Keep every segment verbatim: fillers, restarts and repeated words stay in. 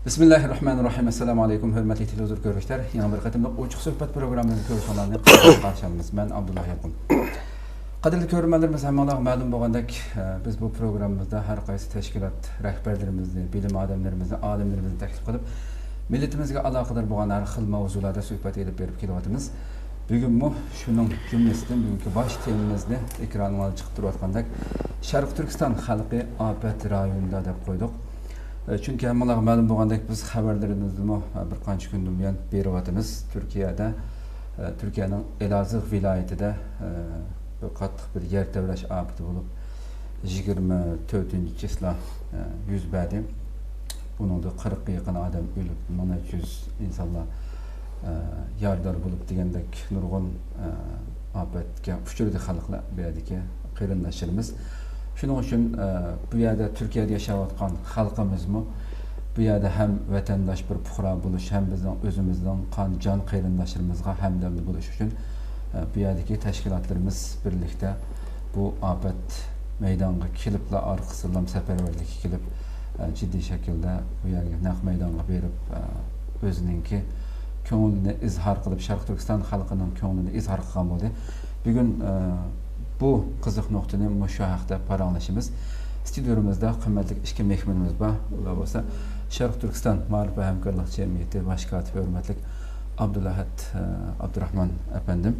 بىسمىللاھىررەھمانىررەھىم. ئەسسالامۇ ئەلەيكۇم، ھۆرمەتلىك تېلېۋىزور كۆرگۈچىلەر. يېڭى بىر قېتىملىق ئوچۇق سۆھبەت پروگراممىمىزنى كۆرۈشۈڭلارنى قەدىرلەپ قارشى ئالىمىز. مەن ئابدۇللا ياقۇپ. قەدىرلىك كۆرۈرمەنلىرىمىز، ھەممىڭلارغا مەلۇم بولغاندەك، ئە، بىز بۇ پروگراممىمىزدا ھەر قايسى تەشكىلات رەھبەرلىرىمىزنى، بىلىم ئادەملىرىمىزنى، ئالىملىرىمىزنى تەكلىپ قىلىپ، مىللىتىمىزگە ئالاقىدار بولغان ھەر خىل ماۋزۇلاردا سۆھبەت ئېلىپ بېرىپ كېلىۋاتىمىز. بۈگۈنمۇ شۇنىڭ جۈملىسىدىن بۈگۈنكى باش تېمىمىزنى ئېكرانىڭلاردا چىقىپ تۇرۇۋاتقاندەك، شەرقىي تۈركىستان خەلقى ئاپەت رايونىدا دەپ قويدۇق. ئە، چۈنكى ھەممىڭلارغا مەلۇم بولغاندەك، بىز خەۋەرلىرىمىزدىمۇ، ئە، بىر قانچە كۈندىن بۇيان بېرىۋاتىمىز. تۈركىيەدە، ئە، تۈركىيەنىڭ ئېلازىغ ۋىلايىتىدە، ئە، بىر قاتتىق بىر يەر تەۋرەش ئاپىتى بولۇپ، يىگىرمە تۆتىنچى چىسلا، ئە، يۈز بەردى. بۇنىڭدا قىرىققا يېقىن ئادەم ئۆلۈپ، مىڭ نەچچە يۈز ئىنسانلار، ئە، يارىدار بولۇپ دېگەندەك نۇرغۇن، ئە، ئاپەتكە ئۇچرىدى خەلقلەر، بۇ يەردىكى قېرىنداشلىرىمىز. شۇنىڭ ئۈچۈن، ئە، بۇ يەردە تۈركىيەدە ياشاۋاتقان خەلقىمىزمۇ بۇ يەردە ھەم ۋەتەنداش بىر پۇقرا بولۇش، ھەم بىزنىڭ ئۆزىمىزنىڭ قان، جان قېرىنداشلىرىمىزغا ھەمدەمدە بولۇش ئۈچۈن، ئە، بۇ يەردىكى تەشكىلاتلىرىمىز بىرلىكتە بۇ ئاپەت مەيدانغا كېلىپلا ئارقىسىدىن سەپەرۋەرلىككە كېلىپ، ئە، جىددىي شەكىلدە بۇ يەرگە نەق مەيدانغا بېرىپ، ئە، ئۆزىنىڭكى كۆڭلىنى ئىزھار قىلىپ، شەرقىي تۈركىستان خەلقىنىڭ كۆڭلىنى ئىزھار قىلغان بولدى. بۈگۈن، ئە، بۇ قىزىق نۇقتىنى مۇشۇ ھەقتە پاراڭلىشىمىز. ستۇدىيىمىزدا قىممەتلىك ئىككى مېھمىنىمىز بار. ئۇلار بولسا شەرقىي تۈركىستان مائارىپ ۋە ھەمكارلىق جەمئىيىتى باش كاتىپى ھۆرمەتلىك ئابدۇلئەھەد، ئە، ئابدۇراخمان ئەپەندىم.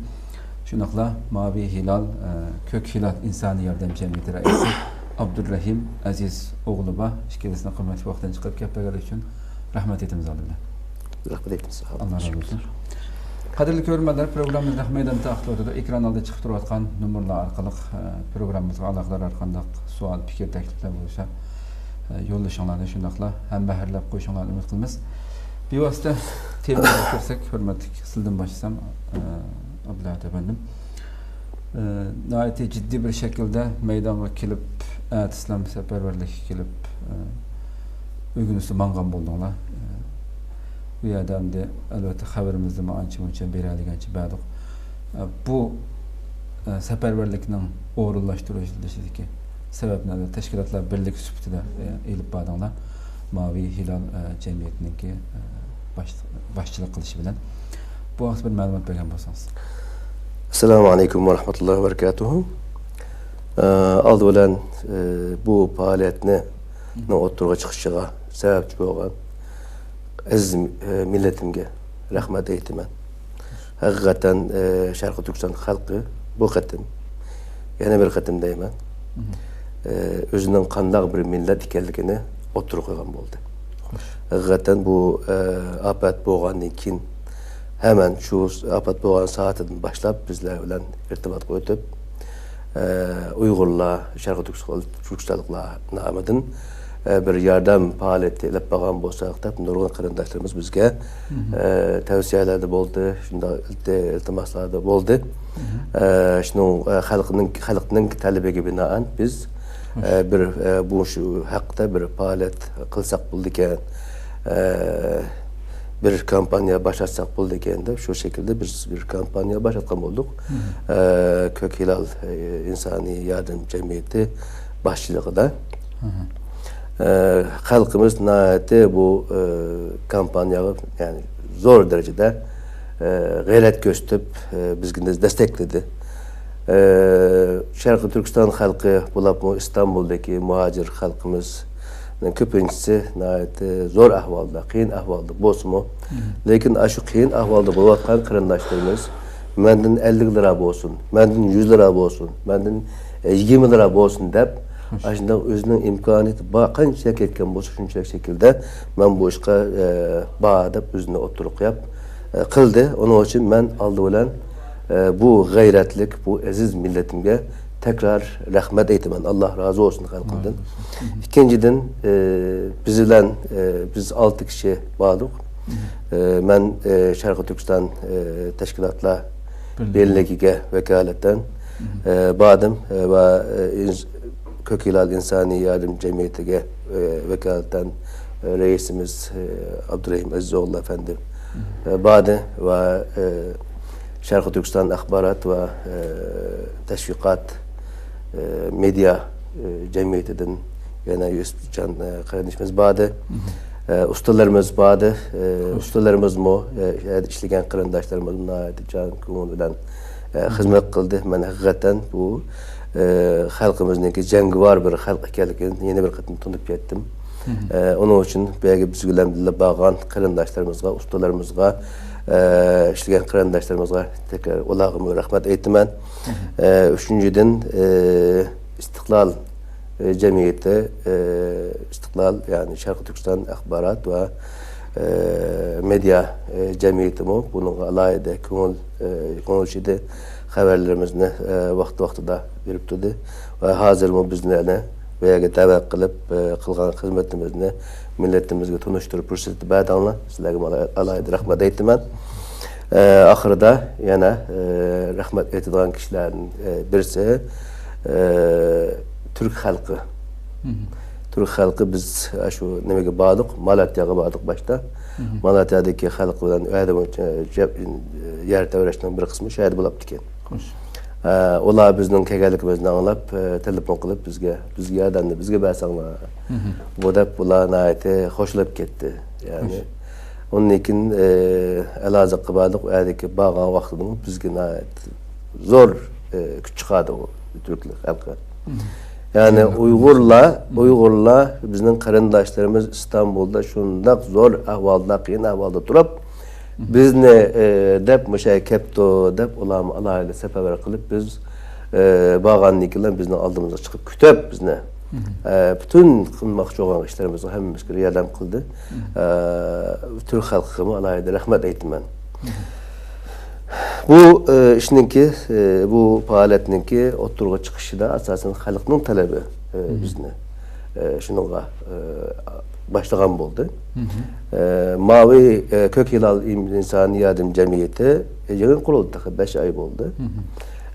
شۇنداقلا ماۋى ھىلال، ئە، كۆك ھىلال ئىنسانىي ياردەم جەمئىيىتى رەئىسى ئابدۇرەھىم ئەزىز ئوغلى بار. ئىككىلىسىنى قىممەتلىك ۋاقتىنى چىقىرىپ كەپ بەرگەنلىكى ئۈچۈن رەھمەت ئېيتىمىز ئالدى بىلەن. رەھمەت ئېيتىمىز. ئاللا رازى بولسۇن. قەدىرلىك كۆرۈرمەنلەر، پروگراممىمىز نەق مەيداندا تارقىتىۋاتىدۇ. ئېكران ئالدىدا چىقىپ تۇرۇۋاتقان نومۇرلار ئارقىلىق، ئە، پروگراممىمىزغا ئالاقىدار ھەر قانداق سوئال، پىكىر، تەكلىپلەر بولسا، ئە، يوللىشىڭلارنى، شۇنداقلا ھەمبەھىرلەپ قويۇشۇڭلارنى ئۈمىد قىلىمىز. بىۋاسىتە تېمىمىزغا كىرسەك، ھۆرمەتلىك، سىزدىن باشلىسام، ئە، ئابدۇلئەھەد ئەپەندىم. ئە، ناھايىتى جىددىي بىر شەكىلدە مەيدانغا كېلىپ، ئەتىسىلەم سەپەرۋەرلىككە كېلىپ، ئە، ئۆگىنىشتە ماڭغان بولدۇڭلار. ئە، بۇ يەردە ئەمدى ئەلۋەتتە خەۋىرىمىزنىمۇ ئانچە مۇنچە بېرەلىگەنچە بەردۇق. ئە، بۇ، ئە، سەپەرۋەرلىكنىڭ ئورۇنلاشتۇرۇلۇشىدىكى سەۋەبنى ئەلۋەتتە تەشكىلاتلار بىرلىكى سۈپىتىدە، ئە، ئېلىپ باردىڭلار. ماۋى ھىلال، ئە، جەمئىيىتىنىڭكى، ئە، باش-، باشچىلىق قىلىشى بىلەن بۇ ھەقتە بىر مەلۇمات بەرگەن بولسىڭىز. ئەسسالامۇ ئەلەيكۇم ۋە رەھمەتۇللاھى ۋە بەرىكاتۇھۇ. ئە، ئالدى بىلەن، ئە، بۇ پائالىيەتنى، نىڭ ئوتتۇرىغا چىقىشىغا سەۋەبچى بولغان ئەزىز، ئە، مىللىتىمگە رەھمەت ئېيتىمەن. ھەقىقەتەن، ئە، شەرقىي تۈركىستان خەلقى بۇ قېتىم، يەنە بىر قېتىم دەيمەن، ئە، ئۆزىنىڭ قانداق بىر مىللەت ئىكەنلىكىنى ئوتتۇرىغا قويغان بولدى. ھەقىقەتەن بۇ، ئە، ئاپەت بولغاندىن كېيىن، ھەمەن شۇ ئاپەت بولغان سائىتىدىن باشلاپ بىزلەر بىلەن ئىرتىباتقا ئۆتۈپ، ئە، ئۇيغۇرلار، شەرقىي تۈركىستان، تۈركىستانلىقلار نامىدىن، ئە، بىر ياردەم پائالىيىتى ئېلىپ بارغان بولساق دەپ نۇرغۇن قېرىنداشلىرىمىز بىزگە، ئە، تەۋسىيەلەردە بولدى، شۇنداق ئىلتى-، ئىلتىماسلاردا بولدى. ئە، شۇنىڭ، ئە، خەلقنىڭ، خەلقنىڭ تەلىپىگە بىنائەن بىز، ئە، بىر، ئە، بۇ شۇ ھەقتە بىر پائالىيەت قىلساق بولىدىكەن، ئە، بىر كامپانىيە باشلاتساق بولىدىكەن دەپ شۇ شەكىلدە بىز بىر كامپانىيە باشلاتقان بولدۇق. ئە، كۆك ھىلال، ئە، ئىنسانىي ياردەم جەمئىيىتى باشچىلىقىدا. ئە، خەلقىمىز ناھايىتى بۇ، ئە، كامپانىيەگە، يەنى زور دەرىجىدە، ئە، غەيرەت كۆرسىتىپ، ئە، بىزگە دەستەكلىدى. ئە، شەرقىي تۈركىستان خەلقى، بولۇپمۇ ئىستانبۇلدىكى مۇھاجىر خەلقىمىزنىڭ كۆپىنچىسى ناھايىتى زور ئەھۋالدا، قىيىن ئەھۋالدا بولسىمۇ، لېكىن ئاشۇ قىيىن ئەھۋالدا بولۇۋاتقان قېرىنداشلىرىمىز مەندىن ئەللىك لىرا بولسۇن، مەندىن يۈز لىرا بولسۇن، مەندىن، ئە، يىگىرمە لىرا بولسۇن دەپ، ئاشۇنداق ئۆزىنىڭ ئىمكانىيىتى بار، قانچىلىك يەتكەن بولسا، شۇنچىلىك شەكىلدە مەن بۇ ئىشقا، ئە، بار دەپ ئۆزىنى ئوتتۇرىغا قويۇپ، ئە، قىلدى. ئۇنىڭ ئۈچۈن مەن ئالدى بىلەن، ئە، بۇ غەيرەتلىك، بۇ ئەزىز مىللىتىمگە تەكرار رەھمەت ئېيتىمەن. ئاللا رازى بولسۇن خەلقىمدىن. ئىككىنچىدىن، ئە، بىز بىلەن، ئە، بىز ئالتە كىشى باردۇق. ئە، مەن، ئە، شەرقىي تۈركىستان، ئە، تەشكىلاتلار بىرلىكىگە ۋاكالىتەن، ئە، باردىم، ئە، ۋە، ئە، ئىنس-، كۆك ھىلال ئىنسانىي ياردەم جەمئىيىتىگە، ئە، ۋاكالىتەن، ئە، رەئىسىمىز، ئە، ئابدۇرەھىم ئەزىز ئوغلى ئەپەندىم، ئە، باردى ۋە، ئە، شەرقىي تۈركىستان ئاخبارات ۋە، ئە، تەشۋىقات، ئە، مېدىيا، ئە، جەمئىيىتىدىن يەنە يۈسۈپجان، ئە، قېرىندىشىمىز باردى. ئە، ئۇستىلىرىمىز باردى. ئە، ئۇستىلىرىمىزمۇ، ئە، يەردە ئىشلىگەن قېرىنداشلىرىمىزمۇ ناھايىتى جان كۆڭۈل بىلەن، ئە، خىزمەت قىلدى. مەن ھەقىقەتەن بۇ، ئە، خەلقىمىزنىڭكى جەڭگىۋار بىر خەلق ئىكەنلىكىنى يەنە بىر قېتىم تونۇپ يەتتىم. ئە، ئۇنىڭ ئۈچۈن بۇ يەرگە بىز بىلەن بىللە بارغان قېرىنداشلىرىمىزغا، ئۇستىلىرىمىزغا، ئە، ئىشلىگەن قېرىنداشلىرىمىزغا تەكرار ئۇلارغىمۇ رەھمەت ئېيتىمەن. ئە، ئۈچىنچىدىن، ئە، ئىستىقلال، ئە، جەمئىيىتى، ئە، ئىستىقلال، يەنى شەرقىي تۈركىستان ئاخبارات ۋە، ئە، مېدىيا، ئە، جەمئىيىتىمۇ بۇنىڭغا ئالاھىدە كۆڭۈل، ئە، كۆڭۈل ئىچىدە خەۋەرلىرىمىزنى، ئە، ۋاقتى-ۋاقتىدا بېرىپ تۇردى. ۋە ھازىرمۇ بىزنى يەنە بۇ يەرگە دەۋەت قىلىپ، ئە، قىلغان خىزمىتىمىزنى مىللىتىمىزگە تونۇشتۇرۇپ پۇرسىتى بەردىڭلار. سىلەرگە ئالا-، ئالاھىدە رەھمەت ئېيتىمەن. ئە، ئاخىرىدا يەنە، ئە، رەھمەت ئېيتىدىغان كىشىلەرنىڭ، ئە، بىرسى، ئە، تۈرك خەلقى. تۈرك خەلقى بىز شۇ نېمىگە باردۇق، مالاتياغا باردۇق باشتا. مالاتيادىكى خەلق بىلەن ئۇ يەردە يەر تەۋرەشنىڭ بىر قىسمى شۇ يەردە بولۇپتىكەن. ئە، ئۇلار بىزنىڭ كەلگەنلىكىمىزنى ئاڭلاپ، ئە، تېلېفون قىلىپ بىزگە، «بىزگە ياردەمنى بىزگە بەرسەڭلار.» بۇ دەپ ئۇلار ناھايىتى خوشلاپ كەتتى. يەنى ئۇندىن كېيىن، ئە، ئەلھازىرغا باردۇق، ئۇ يەردىكى بارغان ۋاقتىدىمۇ بىزگە ناھايىتى زور، ئە، كۈچ چىقاردى ئۇ تۈرك خەلقى. يەنى ئۇيغۇرلار، ئۇيغۇرلار بىزنىڭ قېرىنداشلىرىمىز ئىستانبۇلدا شۇنداق زور ئەھۋالدا، قىيىن ئەھۋالدا تۇرۇپ، بىزنى، ئە، دەپ، مۇشۇ يەرگە كەپتۇ دەپ، ئۇلارمۇ ئالاھىدە سەپەرۋەر قىلىپ، بىز، ئە، بارغاندىن كېيىن بىزنىڭ ئالدىمىزغا چىقىپ كۈتۈپ بىزنى، ئە، پۈتۈن قىلماقچى بولغان ئىشلىرىمىزغا ھەممىمىزگە ياردەم قىلدى. ئە، تۈرك خەلقىگىمۇ ئالاھىدە رەھمەت ئېيتىمەن. بۇ، ئە، ئىشنىڭكى، ئە، بۇ پائالىيەتنىڭكى ئوتتۇرىغا چىقىشىدا ئاساسەن خەلقنىڭ تەلىپى، ئە، بىزنى، ئە، شۇنىڭغا، ئە، باشلىغان بولدى. ئە، ماۋى، ئە، كۆك ھىلال ئىم-، ئىنسانىي ياردەم جەمئىيىتى، ئە، يېڭى قۇرۇلدى، تېخى بەش ئاي بولدى.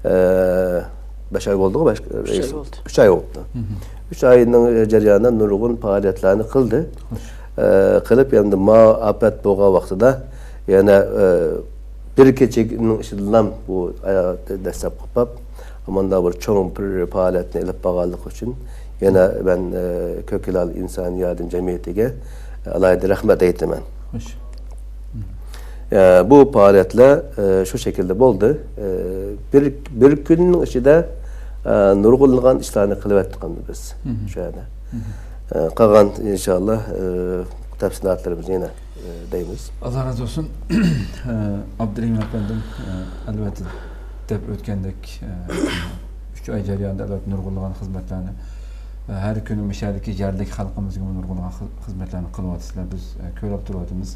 ئە، بەش ئاي بولدىغۇ، بەش، ئۈچ ئاي رەئىس، بولدى. ئۈچ ئاي بولدى. ئۈچ ئاينىڭ جەريانىدا نۇرغۇن پائالىيەتلەرنى قىلدى. ئە، قىلىپ، ئەمدى ما ئاپەت بولغان ۋاقتىدا يەنە، ئە، بىر كېچىنىڭ ئىچىدىلا بۇ، ئە، دەسسەپ قوپاپ، مۇنداق بىر چوڭ بىر پائالىيەتنى ئېلىپ بارغانلىقى ئۈچۈن يەنە مەن، ئە، كۆك ھىلال ئىنسانىي ياردەم جەمئىيىتىگە ئالاھىدە رەھمەت ئېيتىمەن. خوش. ئە، بۇ پائالىيەتلەر، ئە، شۇ شەكىلدە بولدى. ئە، بىر، بىر كۈننىڭ ئىچىدە، ئە، نۇرغۇنلىغان ئىشلارنى قىلىۋەتتۇق ئەمدى بىز شۇ يەردە. ئە، قالغان ئىنشاللا، ئە، تەپسىلاتلىرىمىزنى يەنە، ئە، دەيمىز. ئاللا رازى بولسۇن. ئە، ئابدۇرېھىم ئەپەندىم، ئە، ئەلۋەتتە دەپ ئۆتكەندەك، ئە، ئۈچ ئاي جەريانىدا ئەلۋەتتە نۇرغۇنلىغان خىزمەتلەرنى، ئە، ھەر كۈنى مۇشۇ يەردىكى يەرلىك خەلقىمىزگىمۇ نۇرغۇنلىغان خىز-، خىزمەتلەرنى قىلىۋاتىسىلەر. بىز، ئە، كۆرۈپ تۇرۇۋاتىمىز.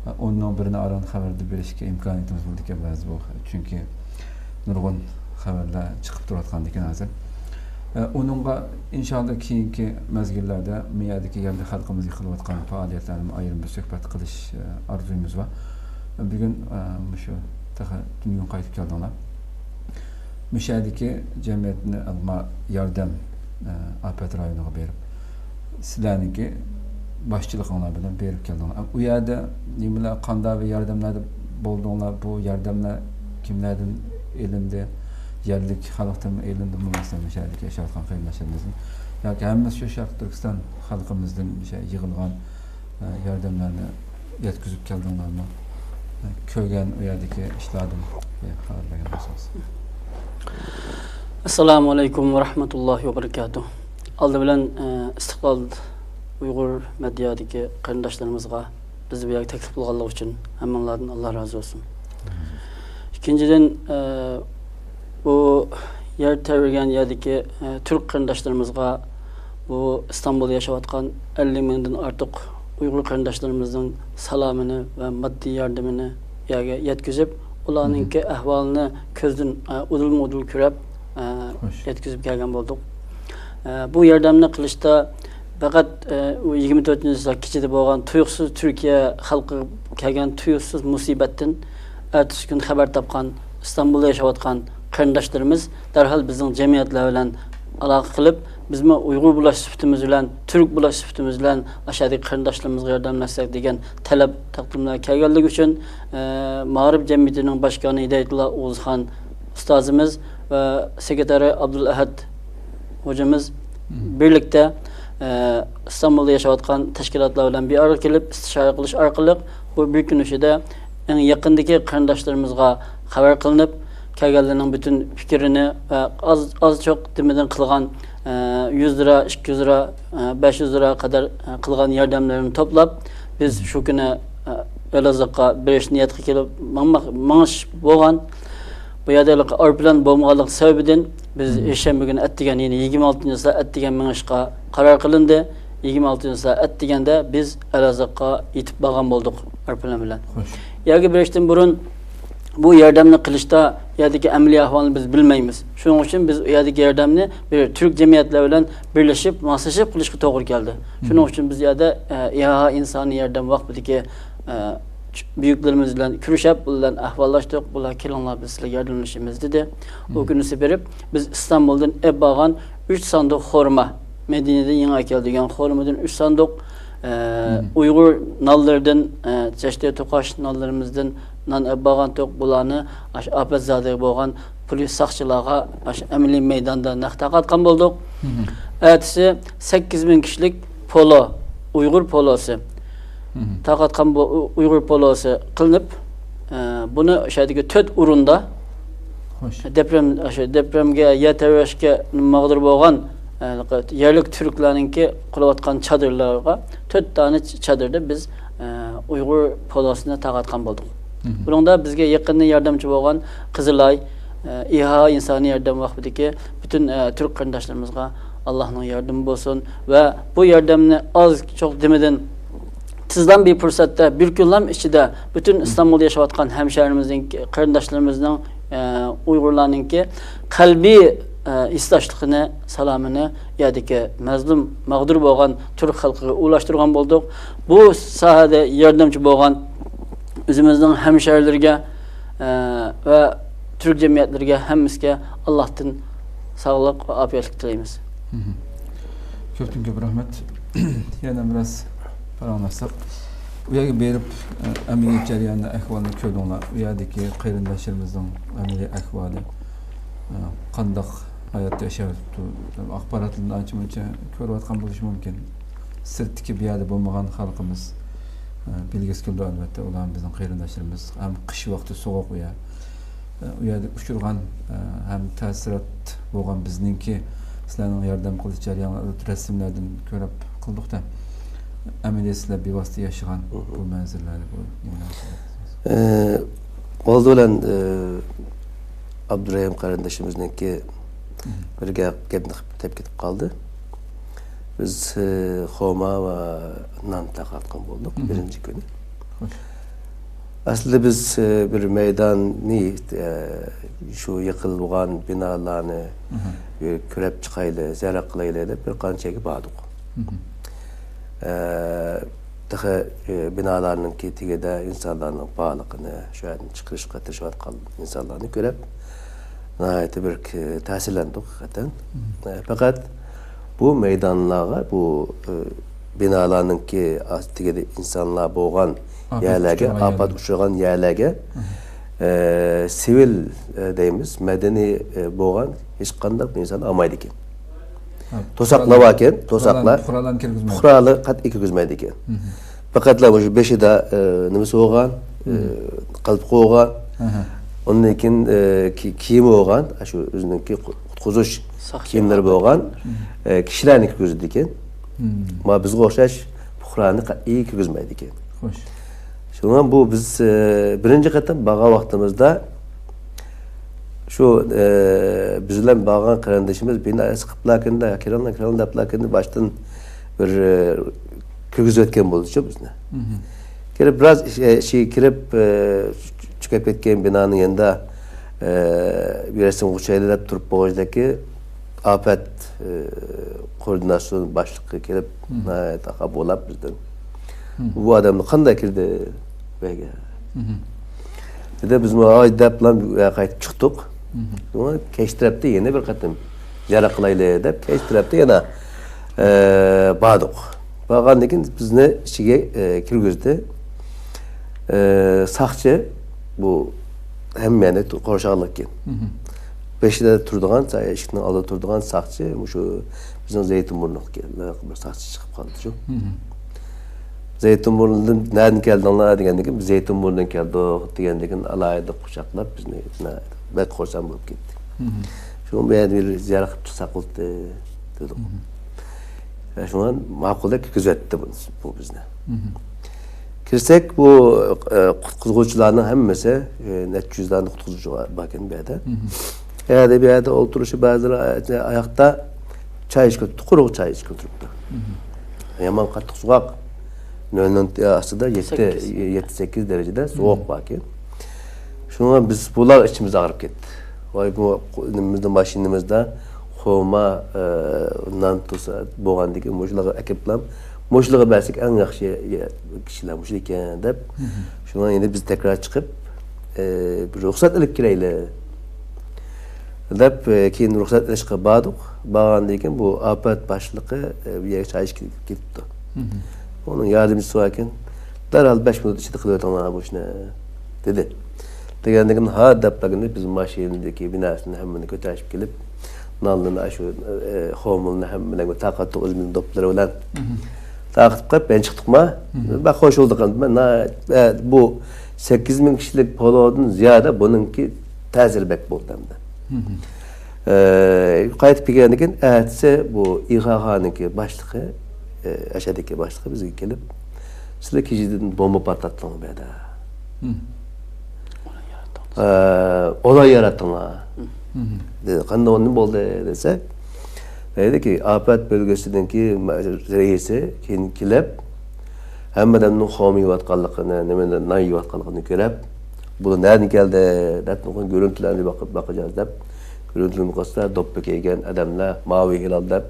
ئە، ئۇنىڭ بىرىنى ئاران خەۋەردە بېرىشكە ئىمكانىيىتىمىز بولىدىكەن بەزى بۇ. چۈنكى نۇرغۇن خەۋەرلەر چىقىپ تۇرۇۋاتقاندىكىن ھازىر. ئە، ئۇنىڭغا ئىنشاللا كېيىنكى مەزگىللەردە مۇ يەردىكى يەرلىك خەلقىمىزگە قىلىۋاتقان پائالىيەتلەرنى ئايرىم بىر سۆھبەت قىلىش، ئە، ئارزۇيىمىز بار. بۈگۈن، ئە، مۇشۇ تېخى تۈنۈگۈن قايتىپ كەلدىڭلار. مۇشۇ يەردىكى جەمئىيەتنى ئالما ياردەم، ئە، ئاپەت رايونىغا بېرىپ، سىلەرنىڭكى باشچىلىقىڭلار بىلەن بېرىپ كەلدىڭلار. ئۇ يەردە نېمىلەر، قانداق بىر ياردەملەردە بولدۇڭلار؟ بۇ ياردەملەر كىملەردىن ئېلىندى؟ يەرلىك خەلقتىنمۇ ئېلىندىمۇ؟ مەسىلەن، مۇشۇ يەردىكى ياشاۋاتقان قېرىنداشلىرىمىزدىن ياكى ھەممىسى شۇ شەرقىي تۈركىستان خەلقىمىزدىن مۇشۇ يىغىلغان، ئە، ياردەملەرنى يەتكۈزۈپ كەلدىڭلارمۇ؟ كۆرگەن ئۇ يەردىكى ئىشلاردىن خەۋەر بەرگەن بولسىڭىز. ئەسسالامۇ ئەلەيكۇم ۋە رەھمەتۇللاھى ۋە بەرىكاتۇھ. ئالدى بىلەن، ئە، ئىستىقلال ئۇيغۇر مېدىيادىكى قېرىنداشلىرىمىزغا بىزنى بۇ يەرگە تەكلىپ قىلغانلىقى ئۈچۈن ھەممىڭلاردىن ئاللا رازى بولسۇن. ئىككىنچىدىن، ئە، بۇ يەر تەۋرىگەن يەردىكى، ئە، تۈرك قېرىنداشلىرىمىزغا بۇ ئىستانبۇلدا ياشاۋاتقان ئەللىك مىڭدىن ئارتۇق ئۇيغۇر قېرىنداشلىرىمىزنىڭ سالامىنى ۋە ماددىي ياردىمىنى يەرگە يەتكۈزۈپ، ئۇلارنىڭكى ئەھۋالىنى كۆزدىن، ئە، ئۇدۇلمۇ ئۇدۇل كۆرۈپ، ئە، خوش. يەتكۈزۈپ كەلگەن بولدۇق. ئە، بۇ ياردەمنى قىلىشتا پەقەت، ئە، ئۇ يىگىرمە تۆتىنچى سائەت كېچىدە بولغان تۇيۇقسىز تۈركىيە خەلقىگە كەلگەن تۇيۇقسىز مۇسىبەتتىن ئەتىسى كۈن خەۋەر تاپقان ئىستانبۇلدا ياشاۋاتقان قېرىنداشلىرىمىز دەرھال بىزنىڭ جەمئىيەتلەر بىلەن ئالاقە قىلىپ، بىزمۇ ئۇيغۇر بولاش سۈپىتىمىز بىلەن، تۈرك بولاش سۈپىتىمىز بىلەن ئاشۇ يەردىكى قېرىنداشلىرىمىزغا ياردەملەشسەك دېگەن تەلەپ تەقدىملەر كەلگەنلىكى ئۈچۈن، ئە، مائارىپ جەمئىيىتىنىڭ باشقارما ھىدايەتۇللا ئوغۇزخان ئۇستازىمىز ۋە سېكرېتارى ئابدۇلئەھەد ھوجىمىز بىرلىكتە، ئىستانبۇلدا ياشاۋاتقان تەشكىلاتلار بىلەن بىر ئارىغا كېلىپ، ئىستىشارە قىلىش ئارقىلىق بۇ بىر كۈن ئىچىدە ئەڭ يېقىندىكى قېرىنداشلىرىمىزغا خەۋەر قىلىنىپ، كەلگەنلەرنىڭ پۈتۈن پىكرىنى ۋە ئاز، ئاز چوق دېمىدىن قىلغان، ئە، يۈز لىرا، ئىككى يۈز لىرا، ئە، بەش يۈز لىرا قەدەر، ئە، قىلغان ياردەملىرىنى توپلاپ، بىز شۇ كۈنى، ئە، ئېلازىغا بېرىش نىيەتكە كېلىپ ماڭماق، مېڭىش بولغان. بۇ يەردە ھېلىقى ئايروپىلان بولمىغانلىقى سەۋەبىدىن بىز يەكشەنبە كۈنى ئەتىگەن، يەنى يىگىرمە ئالتىنچى سائەت ئەتىگەن مېڭىشقا قارار قىلىندى. يىگىرمە ئالتىنچى سائەت ئەتىگەندە بىز ئەلازىغا يېتىپ بارغان بولدۇق ئايروپىلان بىلەن. خوش. يەرگە بېرىشتىن بۇرۇن بۇ ياردەمنى قىلىشتا يەردىكى ئەمەلىي ئەھۋالنى بىز بىلمەيمىز. شۇنىڭ ئۈچۈن بىز ئۇ يەردىكى ياردەمنى بىر تۈرك جەمئىيەتلەر بىلەن بىرلىشىپ، ماسلىشىپ قىلىشقا توغرا كەلدى. شۇنىڭ ئۈچۈن بىز يەردە، ئە، ئىھائە ئىنسانىي ياردەم ۋاقپىدىكى، ئە، بۈيۈكلىرىمىز بىلەن كۆرۈشۈپ، بۇلار بىلەن ئەھۋاللاشتۇق. بۇلار «كېلىڭلار، بىز سىلەرگە ياردەملىشىمىز» دېدى. ئۇ كۈنىسى بېرىپ، بىز ئىستانبۇلدىن ئېلىپ بارغان ئۈچ ساندۇق خورما، مەدىنىدىن يېڭى ئەكەلدۈرگەن خورمىدىن ئۈچ ساندۇق، ئە، ئۇيغۇر نانلىرىدىن، ئە، چەشتە توقاش نانلىرىمىزدىن نان ئېلىپ بارغانتۇق. بۇلارنى ئاشۇ ئاپەتزادىگە بولغان پولىس ساقچىلارغا ئاشۇ ئەمەلىي مەيداندا نەق تارقاتقان بولدۇق. ئەتىسى سەككىز مىڭ كىشىلىك پولو، ئۇيغۇر پولوسى تارقاتقان بو-، ئۇيغۇر پولوسى قىلىنىپ، ئە، بۇنى ئاشۇ يەردىكى تۆت ئورۇندا خوش. دېپرېم، ئاشۇ دېپرېمگە، يەر تەۋرەشكە ماغدۇر بولغان، ئە، يەرلىك تۈركلەرنىڭكى قۇرۇۋاتقان چادىرلارغا تۆت دانە چ-، چادىردا بىز، ئە، ئۇيغۇر پولوسىنى تارقاتقان بولدۇق. بۇنىڭدا بىزگە يېقىندىن ياردەمچى بولغان قىزىلاي، ئە، ئىھائە ئىنسانىي ياردەم ۋاقپىدىكى پۈتۈن، ئە، تۈرك قېرىنداشلىرىمىزغا ئاللاھنىڭ ياردىمى بولسۇن ۋە بۇ ياردەمنى ئاز چوق دېمىدىن تېزلا بىر پۇرسەتتە، بىر كۈنلام ئىچىدە پۈتۈن ئىستانبۇلدا ياشاۋاتقان ھەمشەھرىمىزنىڭ، قېرىنداشلىرىمىزنىڭ، ئە، ئۇيغۇرلارنىڭكى قەلبىي، ئە، ھېسداشلىقىنى، سالامىنى يەردىكى مەزلۇم، مەغدۇر بولغان تۈرك خەلقىگە ئۇلاشتۇرغان بولدۇق. بۇ ساھەدە ياردەمچى بولغان ئۆزىمىزنىڭ ھەمشەھرىلىرىگە، ئە، ۋە تۈرك جەمئىيەتلىرىگە، ھەممىسىگە ئاللاھتىن ساغلىق ۋە ئاپىيەتلىك تىلەيمىز. كۆپتىن كۆپ رەھمەت. يەنە بىراز پاراڭلاشساق، ئۇ يەرگە بېرىپ، ئە، ئەمەلىيەت جەريانىدا ئەھۋالنى كۆردۈڭلار. ئۇ يەردىكى قېرىنداشلىرىمىزنىڭ ئەمەلىي ئەھۋالى، ئە، قانداق ھايات ياشاۋاتىدۇ؟ ئاخباراتلاردىن ئانچە-مۇنچە كۆرۈۋاتقان بولۇشى مۇمكىن. سىرتتىكى، بۇ يەردە بولمىغان خەلقىمىز، ئە، بىلگۈسى كېلىدۇ، ئەلۋەتتە، ئۇلار بىزنىڭ قېرىنداشلىرىمىز. ھەم قىش ۋاقتى سوغۇق ئۇ يەر. ئۇ يەردە ئۇچرىغان، ئە، ھەم تەسىرات بولغان بىزنىڭكى سىلەرنىڭ ياردەم قىلىش جەريانلىرى رەسىملەردىن كۆرۈپ قىلدۇق-دە. ئەمەلىيەت سىلەر بىۋاسىتە ياشىغان بۇ مەنزىرىلەرنى، بۇ نېمىلەرنى سىلەر؟ ئە، ئالدى بىلەن، ئە، ئابدۇرېھىم قېرىندىشىمىزنىڭكى بىر گەپ، گەپنى قىلىپ كېتىپ قالدى. بىز، ئە، خورما ۋە نان تارقاتقان بولدۇق بىرىنچى كۈنى. خوش. ئەسلىدە بىز، ئە، بىر مەيداننى، ئە، شۇ يىقىلغان بىنالارنى، ئە، كۆرۈپ چىقايلى، زىيارەت قىلايلى دەپ بىر قانچە يەرگە باردۇق. ئە، تېخى، ئە، بىنالارنىڭكى تېگىدە ئىنسانلارنىڭ بارلىقىنى، شۇ يەردىن چىقىرىشقا تىرىشىۋاتقان ئىنسانلارنى كۆرۈپ، ناھايىتى بىر ك-، تەسىرلەندۇق ھەقىقەتەن. ئە، پەقەت بۇ مەيدانلارغا، بۇ، ئە، بىنالارنىڭكى ئاستىدىكى ئىنسانلار بولغان يەرلەرگە، ئاپەت ئۇچرىغان يەرلەرگە، ئە، سىۋىل، ئە، دەيمىز، مەدەنىي، ئە، بولغان ھېچقانداق بىر ئىنسان ئالمايدىكەن. توساقلار باركەن، توساقلار. پۇقرالارنى كىرگۈزمەيدۇ. پۇقرالار قەتئىي كىرگۈزمەيدىكەن. پەقەتلا مۇشۇ بېشىدا، ئە، نېمىسى بولغان، ئە، قالپىقى بولغان. ئۇندىن كېيىن، ئە، كى-، كىيىمى بولغان، شۇ ئۆزىنىڭكى قۇتقۇزۇش كىيىملىرى بولغان، ئە، كىشىلەرنى كىرگۈزىدىكەن. ما بىزگە ئوخشاش پۇقرانى قەتئىي كىرگۈزمەيدىكەن. خوش. شۇڭا بۇ بىز، ئە، بىرىنچى قېتىم بارغان ۋاقتىمىزدا شۇ، ئە، بىز بىلەن بارغان قېرىندىشىمىز بىنا ئېسىقىپلاركىن-دە، كىرىڭلار، كىرىڭلار دەپلاركىن-دە، باشتىن بىر، ئە، كىرگۈزۈۋەتكەن بولدىچۇ بىزنى. كىرىپ بىراز، ئە، ئىچىگە كىرىپ، ئە، چۆكۈپ كەتكەن بىنانىڭ يېنىدا، ئە، بىر رەسىمگە چۈشەيلى دەپ تۇرۇپ بولغۇچىدەكى ئاپەت، ئە، كوئوردىناتسىيە باشلىقى كېلىپ، ناھايىتى خاپا بولاپ بىزدىن. بۇ ئادەملەر قانداق كىردى بۇ يەرگە؟ دېدى، بىزمۇ ھاي دەپلا قايتىپ چىقتۇق. شۇڭا كەچ تەرەپتە يەنە بىر قېتىم زىيارەت قىلايلى دەپ، كەچ تەرەپتە يەنە، ئە، باردۇق. بارغاندىن كېيىن بىزنى ئىچىگە، ئە، كىرگۈزدى. ئە، ساقچى بۇ ھەممىنى قورشىغانلىقى كېيىن. بېشىدا تۇرىدىغان، ئىشىكنىڭ ئالدىدا تۇرىدىغان ساقچى مۇشۇ بىزنىڭ زەيتۇنبۇرنۇقتىكى بىر ساقچى چىقىپ قالدى شۇ. زەيتۇنبۇرنىدىن نەدىن كەلدىڭلار دېگەندىن كېيىن، بىز زەيتۇنبۇرنىدىن كەلدۇق دېگەندىن كېيىن، ئالاھىدە قۇچاقلاپ بىزنى بەك خۇرسەن بولۇپ كەتتى. شۇڭا بۇ يەردە بىر زىيارەت قىلىپ چىقساق بولدى دېدۇق. شۇڭا ماقۇلدەك كىرگۈزۈۋەتتى بۇ، بۇ بىزنى. كىرسەك، بۇ، ئە، قۇتقۇزغۇچىلارنىڭ ھەممىسى، ئە، نەچچە يۈزلارنى قۇتقۇزغۇچى باركەن بۇ يەردە. ئەدە بۇ يەردە ئولتۇرۇشى بەزىلىرى ئاياقتا چاي ئىچكىلى، قۇرۇق چاي ئىچكىلى تۇرۇپتۇ. يامان قاتتىق سوغۇق. نۆل نۆل ئاستىدا يەتتە، سەككىز. يەتتە، سەككىز دەرىجىدە سوغۇق باركەن. شۇڭا بىز بۇلار ئىچىمىز ئاغرىپ كەتتى. ۋاي، بۇ نېمىمىزدە، ماشىنىمىزدا خورما، ئە، نان تۇرسا بولغاندىكىن، مۇشۇلارغا ئەكېلىپلا، مۇشۇلارغا بەرسەك ئەڭ ياخشى كىشىلەر مۇشۇ ئىكەن دەپ، شۇڭا ئەمدى بىز تەكرار چىقىپ، ئە، بىر رۇخسەت ئېلىپ كېلەيلى دەپ، ئە، كېيىن رۇخسەت ئېلىشقا باردۇق. بارغاندىن كېيىن بۇ ئاپەت باشلىقى، ئە، بۇ يەرگە چاي ئىچكىلى كېلىپتۇ. ئۇنىڭ ياردەمچىسى باركەن، دەرھال بەش مىنۇت ئىچىدە قىلىۋېتىڭلار بۇ ئىشنى، دېدى. دېگەندىن كېيىن ھا دەپ بەرگەندە بىز ماشىنىدىكى بىناسىنى ھەممىنى كۆتەرىشىپ كېلىپ، نانلىرىنى، ئشۇ، ئە، خورمىلىرىنى ھەممىلەرگە تارقاتتۇق ئۆزىمىزنىڭ دوپلىرى بىلەن. تارقىتىپ قويۇپ، يەنە چىقتۇقما؟ بەك خوش بولدۇق. مەن، ئە، بۇ سەككىز مىڭ كىشىلىك پولودىن زىيادە بۇنىڭكى تەسىرى بەك بولدى ئەمدى. ئە، قايتىپ كەلگەندىن كېيىن ئەتىسى بۇ ئىخاخانىڭكى باشلىقى، ئە، ئەشەدىكى باشلىقى بىزگە كېلىپ، سىلەر كېچىدىن بومبا پارتلاتتىڭلار بۇ يەردە. ئە، ئولاي ياراتتىڭلار. دېدى، قانداق، نېمە بولدى دېسەك، دەيدىكى، ئاپەت بۆلگىسىنىڭكى رەئىسى كېيىن كېلىپ، ھەممە ئادەمنىڭ خورما يەۋاتقانلىقىنى، نېمىنى، نان يەۋاتقانلىقىنى كۆرۈپ، بۇلار نەدىن كەلدى دەپ، نۇرغۇن گۆرۈنتىلەرنى باقىپ باقىمىز دەپ، گۆرۈنتىلەرنى قىلسا، دوپپا كىيگەن ئادەملەر، ماۋى ھىلال دەپ،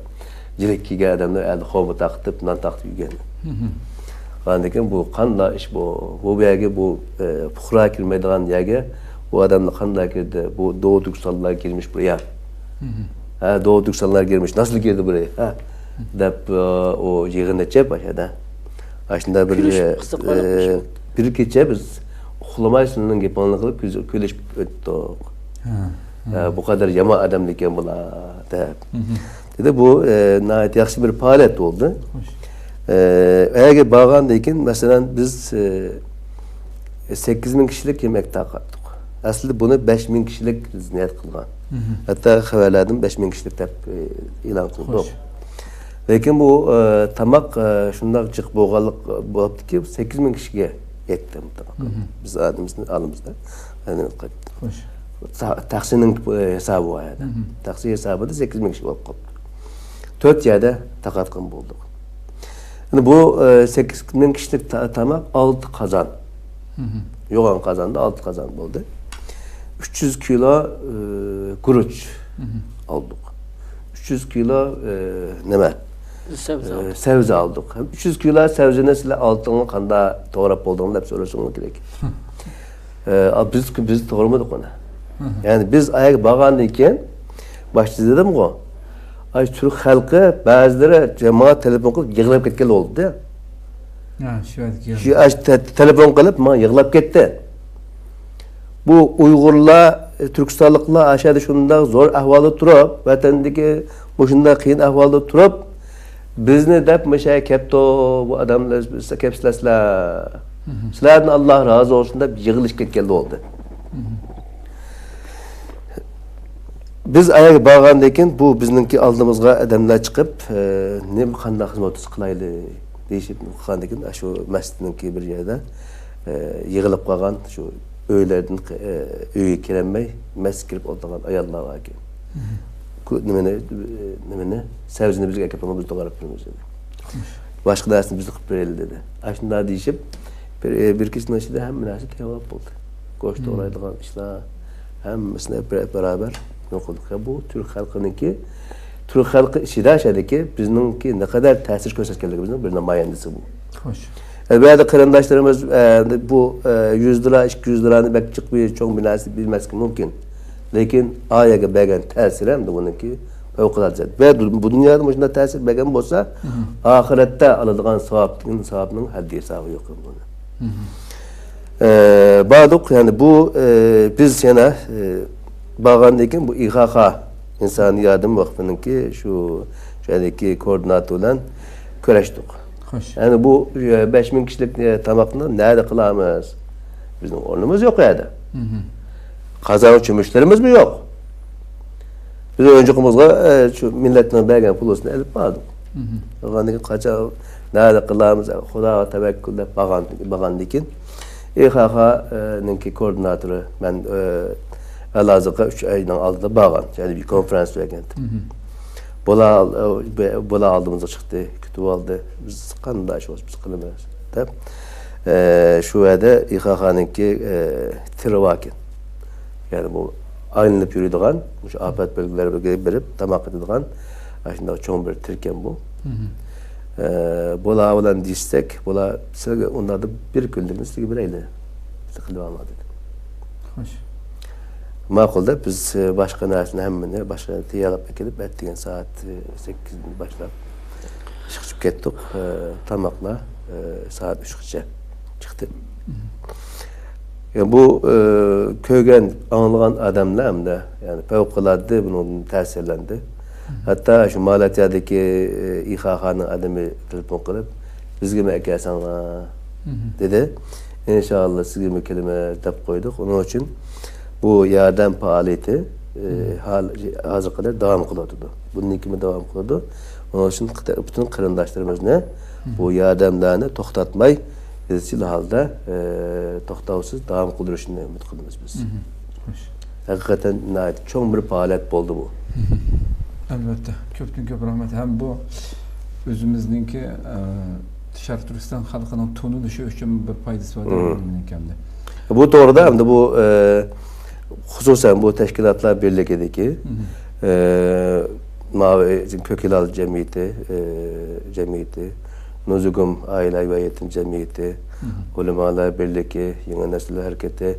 جىلىك كىيگەن ئادەملەر ئەلدە خورما تارقىتىپ، نان تارقىتىپ يۈرگەن. ئاندىن كېيىن بۇ قانداق ئىش بۇ؟ بۇ، بۇ يەرگە بۇ، ئە، پۇقرا كىرمەيدىغان يەرگە بۇ ئادەملەر قانداق كىردى؟ بۇ دوغۇ تۈركىستانلار كىرمىش بۇ يەر. ھە، دوغۇ تۈركىستانلار كىرمىش، ناسىل كىردى بۇ يەر؟ ھە؟ دەپ، ئە، ئۇ يىغىن ئېچىپ ئاشۇ يەردە. ئاشۇنداق بىر، كۈلۈشۈپ، ئە، قىزىقارلىق ئە، بىر كېچە بىز ئۇخلىماي سىلەرنىڭ گېپىڭلارنى قىلىپ كۈلۈشۈپ ئۆتتۇق. ھە، ھە. ئە، بۇ قەدەر يامان ئادەملىكەن بۇلار دەپ. دېدى، بۇ، ئە، ناھايىتى ياخشى بىر پائالىيەت بولدى. خوش. ئە، ئەگەر بارغاندىن كېيىن، مەسىلەن، بىز، ئە، سەككىز مىڭ كىشىلىك يېمەك تارقاتتۇق. ئەسلىدە بۇنى بەش مىڭ كىشىلىك بىز نىيەت قىلغان. ھەتتا خەۋەرلەردىمۇ بەش مىڭ كىشىلىك دەپ، ئە، ئېلان قىلدۇق. خوش. لېكىن بۇ، ئە، تاماق، ئە، شۇنداق جىق بولغانلىق بولۇپتۇكى، سەككىز مىڭ كىشىگە يەتتى بۇ تاماق. بىز ئادىمىزنى ئالىمىزدا. خوش. تا-، تاكسىنىڭ، ئە، ھېسابى بار يەردە. تاكسى ھېسابىدا سەككىز مىڭ كىشى بولۇپ قاپتۇ. تۆت يەردە تارقاتقان بولدۇق. ئەنە بۇ، ئە، سەككىز مىڭ كىشىلىك تا-، تاماق ئالتە قازان. يوغان قازاندا ئالتە قازان بولدى. ئۈچ يۈز كىلو، ئە، گۈرۈچ ئالدۇق. ئۈچ يۈز كىلو، ئە، نېمە؟ سەۋزە ئە، ئالدۇق. سەۋزە ئالدۇق. ھەم ئۈچ يۈز كىلو سەۋزىنى سىلەر ئالتۇڭلار قانداق توغراپ بولدۇڭلار دەپ سورىشىڭلار كېرەك. ئە، ئا، بىز، بىز توغرىمىدۇق ئۇنى. يەنى بىز ئاياغ بارغاندىن كېيىن، باشتا دېدىمغۇ، ئاي، تۈرك خەلقى بەزىلىرى ماڭا تېلېفون قىلىپ يىغلاپ كەتكەن بولدى. ھە، شۇ يەردىكى شۇ، ئاش-، تە-، تېلېفون قىلىپ ماڭا يىغلاپ كەتتى. بۇ ئۇيغۇرلار، تۈركىستانلىقلار ئاشۇ يەردە شۇنداق زور ئەھۋالدا تۇرۇپ، ۋەتەندىكى مۇشۇنداق قىيىن ئەھۋالدا تۇرۇپ، بىزنى دەپ مۇشۇ يەرگە كەپتۇ، بۇ ئادەملەر، كەپسىلەر سىلەر. سىلەردىن ئاللا رازى بولسۇن دەپ يىغلىشىپ كەتكەن بولدى. بىز ئاياغ بارغاندىن كېيىن بۇ بىزنىڭكى ئالدىمىزغا ئادەملەر چىقىپ، ئە، نېمە، قانداق خىزمەت قىلايلى دېيىشىپ قىلغاندىن كېيىن، شۇ مەسچىتنىڭكى بىر يەردە، ئە، يىغىلىپ قالغان شۇ ئۆيلەردىن، ئە، ئۆيگە كىرەلمەي مەسچىتكە كىرىپ ئولتۇرغان ئاياللار بار ئىكەن. كۇ-، نېمىنى، ئە، نېمىنى، سەۋزىنى بىزگە ئەكەپ بېرىڭ، بىز توغراپ بېرىمىز دېدى. باشقا نەرسىنى بىز قىلىپ بېرەيلى دېدى. ئاشۇنداق دېيىشىپ، بىر، بىر كېچىنىڭ ئىچىدە ھەممە نەرسە تەييارلاپ بولدى. گۆش توغرايدىغان ئىشلار ھەممىسىنى بىر-، بارابەر نېمە قىلدۇق. يا، بۇ تۈرك خەلقىنىڭكى، تۈرك خەلقى ئىچىدە شەدىكى بىزنىڭكى نەقەدەر تەسىر كۆرسەتكەنلىكىمىزنىڭ بىر نۇمايەندىسى بۇ. خوش. ئەلۋەتتە، قېرىنداشلىرىمىز، ئە، بۇ، ئە، يۈز لىرا، ئىككى يۈز لىرانى بەك جىق بىر چوڭ بىر نەرسە بىلمەسلىكى مۇمكىن. لېكىن ئايەگە بەرگەن تەسىرى ھەم بۇنىڭكى پەۋقۇلئاددە. ۋە بۇ دۇنيادا مۇشۇنداق تەسىر بەرگەن بولسا، ئاخىرەتتە ئالىدىغان ساۋابنىڭ، ساۋابنىڭ ھەددى ھېسابى يوق بۇنى. ئە، باردۇق، يەنى بۇ، ئە، بىز يەنە، ئە، بارغاندىن كېيىن بۇ ئىخاخا ئىنسانىي ياردەم ۋەقپىنىڭكى شۇ، شۇ يەردىكى كوئوردىناتور بىلەن كۆرۈشتۇق. خوش. يەنى بۇ، ئە، بەش مىڭ كىشىلىك، ئە، تاماقنى نەدە قىلامىز؟ بىزنىڭ ئورنىمىز يوق ئۇ يەردە. مھم. قازان چۆمۈچلىرىمىزمۇ يوق. بىز ئويۇنچۇقىمىزغا، ئە، شۇ مىللەتنىڭ بەرگەن پۇلىسىنى ئېلىپ باردۇق. مھم. بولغاندىن كېيىن قاچان، نەدە قىلامىز، خۇداغا تەۋەككۈل دەپ بارغان، بارغاندىن كېيىن، ئىخاخانىڭكى كوئوردىناتورى، مەن، ئە، ئەلھازىرغا ئۈچ ئاينىڭ ئالدىدا بارغان، يەنى بىر كونفرانس بەرگەنتىم. مھم. بۇلار، ئە، بۇلار ئالدىمىزغا چىقتى، كۈتۈپ ئالدى. بىز قانداق ئىش بولسا بىز قىلىمىز دەپ، ئە، شۇ يەردە ئىخاخانىڭكى، ئە، تىرى باركەن. يەنى بۇ ئايلىنىپ يۈرىدىغان، مۇشۇ ئاپەت بەلگىلەرگە بېرىپ تاماق ئېتىدىغان، ئاشۇنداق چوڭ بىر تىركەن بۇ. مھم. ئە، بۇلار بىلەن دېيىشسەك، بۇلار سىلەرگە ئۇنداقتا بىر كۈندە سىلەرگە بېرەيلى. بىز قىلىۋالما دېدى. خوش. ماقۇل دەپ بىز، ئە، باشقا نەرسىنى ھەممىنى باشقا تەييارلاپ ئەكېلىپ، ئەتىگەن سائەت، ئە، سەككىزدىن باشلاپ ئىشقا چۈشۈپ كەتتۇق. ئە، تاماقلار، ئە، سائەت ئۈچكىچە چىقتى. مھم. يا، بۇ، ئە، كۆرگەن، ئاڭلىغان ئادەملەر ھەمدە، يەنى پەۋقۇلئاددە بۇنىڭدىن تەسىرلەندى. مھم. ھەتتا شۇ مالاتيادىكى، ئە، ئىخاخانىڭ ئادىمى تېلېفون قىلىپ، بىزگىمۇ ئەكەلسەڭلار، مھم، دېدى. ئىنشائاللا سىزگىمۇ كېلىمىز دەپ قويدۇق. ئۇنىڭ ئۈچۈن بۇ ياردەم پائالىيىتى، ئى، مھم، ھال-، ھازىرغا قەدەر داۋام قىلىۋاتىدۇ. بۇندىن كېيىنمۇ داۋام قىلىدۇ. ئۇنىڭ ئۈچۈن قىت-، پۈتۈن قېرىنداشلىرىمىزنى، مھم، بۇ ياردەملەرنى توختاتماي، ئىزچىل ھالدا، ئى، توختاۋسىز داۋام قىلدۇرۇشىنى ئۈمىد قىلىمىز بىز. مھم. خوش. ھەقىقەتەن ناھايىتى چوڭ بىر پائالىيەت بولدى بۇ. ئەلۋەتتە، كۆپتىن كۆپ رەھمەت. ھەم بۇ ئۆزىمىزنىڭكى، ئە، شەرقىي تۈركىستان خەلقىنىڭ تونۇلۇشى ئۈچۈن بىر پايدىسى بار دەپ، مھم، ئويلايمەن ئەمدى. بۇ توغرىدا ئەمدى بۇ، ئە، خۇسۇسەن بۇ تەشكىلاتلار بىرلىكىدىكى، مھم، ئە، ماۋۇ كۆك ھىلال جەمئىيىتى، ئە، جەمئىيىتى، نۇزۇگۇم ئائىلە ۋە يېتىم جەمئىيىتى، مھم، ئۆلىمالار بىرلىكى، يېڭى نەسىل ھەرىكىتى،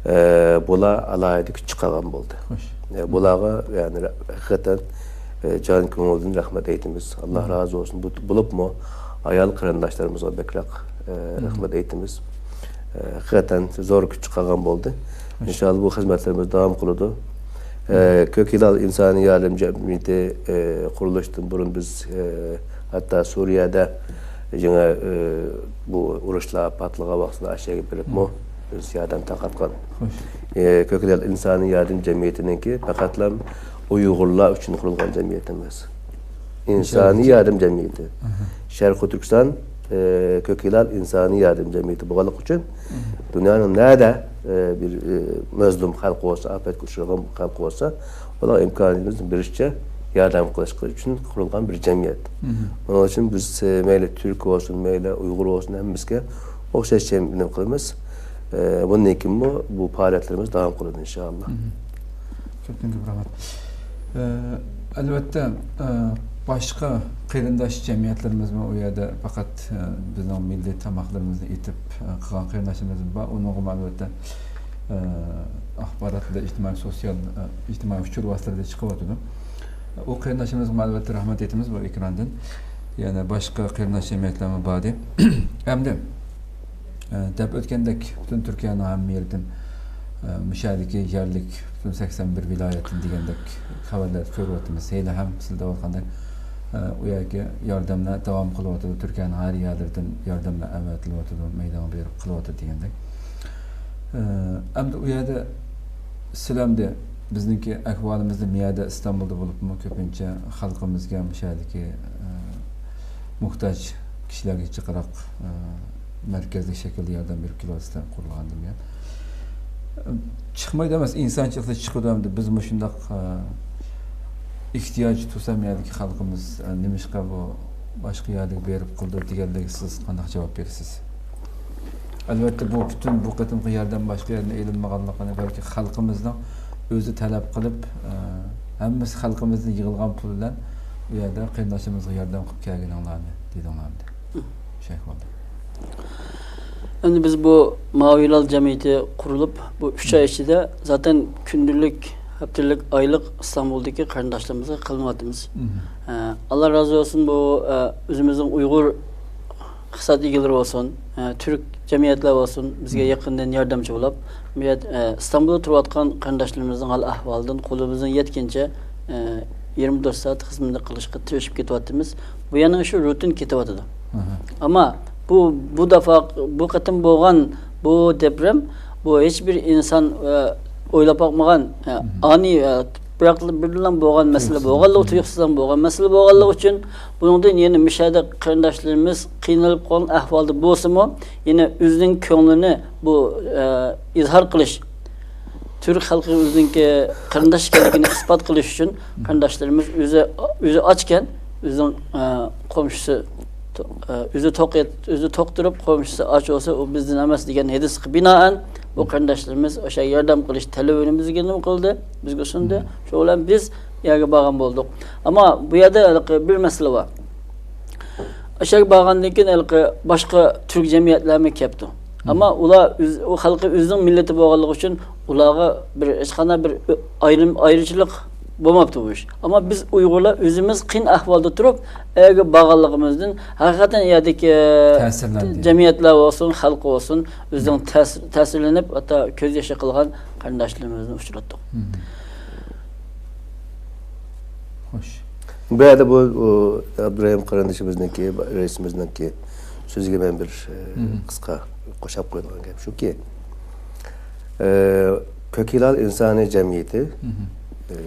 ئە، بۇلار ئالاھىدە كۈچ چىقارغان بولدى. خوش. ئە، بۇلارغا، يەنى، ھەقىقەتەن، ئە، جان كۆڭۈلدىن رەھمەت ئېيتىمىز. ئاللا، مھم، رازى بولسۇن. بۇ، بولۇپمۇ ئايال قېرىنداشلىرىمىزغا بەكرەك، ئە، مھم، رەھمەت ئېيتىمىز. ئە، ھەقىقەتەن زور كۈچ چىقارغان بولدى. خوش. ئىنشاللا بۇ خىزمەتلىرىمىز داۋام قىلىدۇ. ئە، مھم، كۆك ھىلال ئىنسانىي ياردەم جەمئىيىتى، ئە، قۇرۇلۇشتىن بۇرۇن بىز، ئە، ھەتتا سۈرىيەدە يېڭى، ئە، بۇ ئۇرۇشلار پارتلىغان ۋاقتىدا ئاشۇ يەرگە بېرىپمۇ، مھم، بىز ياردەم تارقاتقان. خوش. ئە، كۆك ھىلال ئىنسانىي ياردەم جەمئىيىتىنىڭكى پەقەتلا ئۇيغۇرلار ئۈچۈن قۇرۇلغان جەمئىيەت ئەمەس. ئىنسانىي ياردەم جەمئىيىتى. ئاھا. شەرقىي تۈركىستان، ئە، كۆك ھىلال ئىنسانىي ياردەم جەمئىيىتى بولغانلىقى ئۈچۈن، مھم، دۇنيانىڭ نەدە، ئە، بىر، ئە، مەزلۇم خەلق بولسا، ئاپەتكە ئۇچرىغان خەلق بولسا، ئۇلارغا ئىمكانىيىتىمىزنىڭ بېرىشىچە ياردەم قىلىش ئۈچۈن قۇرۇلغان بىر جەمئىيەت. مھم. ئۇنىڭ ئۈچۈن بىز، ئە، مەيلى تۈرك بولسۇن، مەيلى ئۇيغۇر بولسۇن، ھەممىمىزگە ئوخشاش جەم-، نېمە قىلىمىز. ئە، بۇندىن كېيىنمۇ بۇ پائالىيەتلىرىمىز داۋام قىلىدۇ، ئىنشائاللا. مھم. كۆپتىن كۆپ رەھمەت. ئە، ئەلۋەتتە، ئە، باشقا قېرىنداش جەمئىيەتلىرىمىزمۇ ئۇ يەردە پەقەت، ئە، بىزنىڭ مىللىي تاماقلىرىمىزنى ئېتىپ، ئە، قىلغان قېرىنداشلىرىمىز بار. ئۇنىڭغىمۇ ئەلۋەتتە، ئە، ئاخباراتتا، ئىجتىمائىي سوتسىيال، ئە، ئىجتىمائىي ئۇچۇر ۋاسىتىلىرىدە چىقىۋاتىدۇ. ئۇ قېرىنداشلىرىمىزغىمۇ ئەلۋەتتە رەھمەت ئېيتىمىز بۇ ئېكراندىن. يەنە باشقا قېرىنداش جەمئىيەتلەرمۇ باردى. ئەمدى ئە، دەپ ئۆتكەندەك، پۈتۈن تۈركىيەنىڭ ھەممە يېرىدىن، ئە، مۇشۇ يەردىكى يەرلىك پۈتۈن سەكسەن بىر ۋىلايەتتىن دېگەندەك خەۋەرلەردە كۆرۈۋاتىمىز. ھېلى ھەم سىلەر دەۋاتقاندەك، ئە، ئۇ يەرگە ياردەملەر داۋام قىلىۋاتىدۇ. تۈركىيەنىڭ ھەر يەرلىرىدىن ياردەملەر ئەۋەتىلىۋاتىدۇ، مەيدانغا بېرىپ قىلىۋاتىدۇ دېگەندەك. ئە، ئەمدى ئۇ يەردە سىلەر ئەمدى بىزنىڭكى ئەھۋالىمىزدا مۇ يەردە ئىستانبۇلدا بولۇپمۇ كۆپىنچە خەلقىمىزگە مۇشۇ يەردىكى، ئە، موھتاج كىشىلەرگە جىقراق، ئە، مەركەزلىك شەكىلدە ياردەم بېرىپ كېلىۋاتىسىلەر قۇرۇلغاندىن بۇيان. ئە، چىقمايدۇ ئەمەس، ئىنسانچىلىقتا چىقىدۇ ئەمدى. بىز مۇشۇنداق، ئە، ئېھتىياج تۇرسا مۇ يەردىكى خەلقىمىز، ئە، نېمىشقا بۇ باشقا يەرلەرگە بېرىپ قىلىدۇ دېگەنلىككە سىز قانداق جاۋاب بېرىسىز؟ ئەلۋەتتە، بۇ پۈتۈن بۇ قېتىمقى ياردەم باشقا يەردىن ئېلىنمىغانلىقىنى بەلكى خەلقىمىزنىڭ ئۆزى تەلەپ قىلىپ، ئە، ھەممىسى خەلقىمىزدىن يىغىلغان پۇل بىلەن ئۇ يەردە قېرىنداشلىرىمىزغا ياردەم قىلىپ كەلگىنىڭلارنى دېدىڭلارمىدى؟ شۇ ئەھۋالدا. ئەمدى بىز بۇ ماۋى ھىلال جەمئىيىتى قۇرۇلۇپ، بۇ ئۈچ ئاي ئىچىدە زاتەن كۈندىلىك، ھەپتىلىك، ئايلىق ئىستانبۇلدىكى قېرىنداشلىرىمىزغا قىلىنىۋاتىمىز. مم. ئە، ئاللا رازى بولسۇن، بۇ، ئە، ئۆزىمىزنىڭ ئۇيغۇر ئىقتىساد ئىگىلىرى بولسۇن، ئە، تۈرك جەمئىيەتلەر بولسۇن، بىزگە يېقىندىن ياردەمچى بولۇپ، بۇ يەر-، ئە، ئىستانبۇلدا تۇرۇۋاتقان قېرىنداشلىرىمىزنىڭ ھال-ئەھۋالىدىن قولىمىزدىن يەتكىنىچە، ئە، يىگىرمە تۆت سائەت خىزمەت قىلىشقا تىرىشىپ كېتىۋاتىمىز. بۇ يەرنىڭ ئىشى روتىن كېتىۋاتىدۇ. ئەمما بۇ، بۇ دەپە، بۇ قېتىم بولغان بۇ دېپرېم، بۇ ھېچبىر ئىنسان، ئە، ئويلاپ باقمىغان، ئە، ئانىي، ئە، بىراقلا بىردىنلا بولغان مەسىلە بولغانلىقى، تۇيۇقسىزلا بولغان مەسىلە بولغانلىقى ئۈچۈن، بۇنىڭدىن يەنە مۇشۇ يەردە قېرىنداشلىرىمىز قىينىلىپ قالغان ئەھۋالدا بولسىمۇ، يەنە ئۆزىنىڭ كۆڭلىنى بۇ، ئە، ئىزھار قىلىش، تۈرك خەلقى ئۆزىنىڭكى قېرىنداش ئىكەنلىكىنى ئىسپات قىلىش ئۈچۈن قېرىنداشلىرىمىز ئۆزى، ئۆزى ئاچكەن، ئۆزىنىڭ، ئە، قومشىسى تو-، ئە، ئۆزى توق ئەت-، ئۆزى توق تۇرۇپ، قومشىسى ئاچ بولسا، ئۇ بىزدىن ئەمەس دېگەن ھەدىسكە بىنائەن، بۇ قېرىنداشلىرىمىز ئاشۇ ياردەم قىلىش تەلىپىنى بىزگە نېمە قىلدى، بىزگە سۇندى. شۇ بىلەن بىز يەرگە بارغان بولدۇق. ئەمما بۇ يەردە ھېلىقى بىر مەسىلە بار. ئاشۇ يەرگە بارغاندىن كېيىن ھېلىقى باشقا تۈرك جەمئىيەتلەرمۇ كەپتۇ. ئەمما ئۇلار ئۆز-، ئۇ خەلقى ئۆزىنىڭ مىللىتى بولغانلىقى ئۈچۈن ئۇلارغا بىر، ھېچقانداق بىر ئايرىم-، ئايرىمچىلىق بولماپتۇ بۇ ئىش. ئەمما بىز ئۇيغۇرلار ئۆزىمىز قىيىن ئەھۋالدا تۇرۇپ، ئەگە بارغانلىقىمىزدىن ھەقىقەتەن ئۇ يەردىكى جەمئىيەتلەر بولسۇن، خەلق بولسۇن، ئۆزىنىڭ تەس-، تەسىرلىنىپ، ھەتتا كۆز يېشى قىلغان قېرىنداشلىرىمىزنى ئۇچراتتۇق. خوش. بۇ يەردە بۇ، ئۇ، ئابدۇرېھىم قېرىندىشىمىزنىڭكى، رەئىسىمىزنىڭكى سۆزىگە مەن بىر، ئە، قىسقا قوشاپ قويىدىغان گەپ شۇكى، ئە، كۆك ھىلال ئىنسانىي جەمئىيىتى، ئە،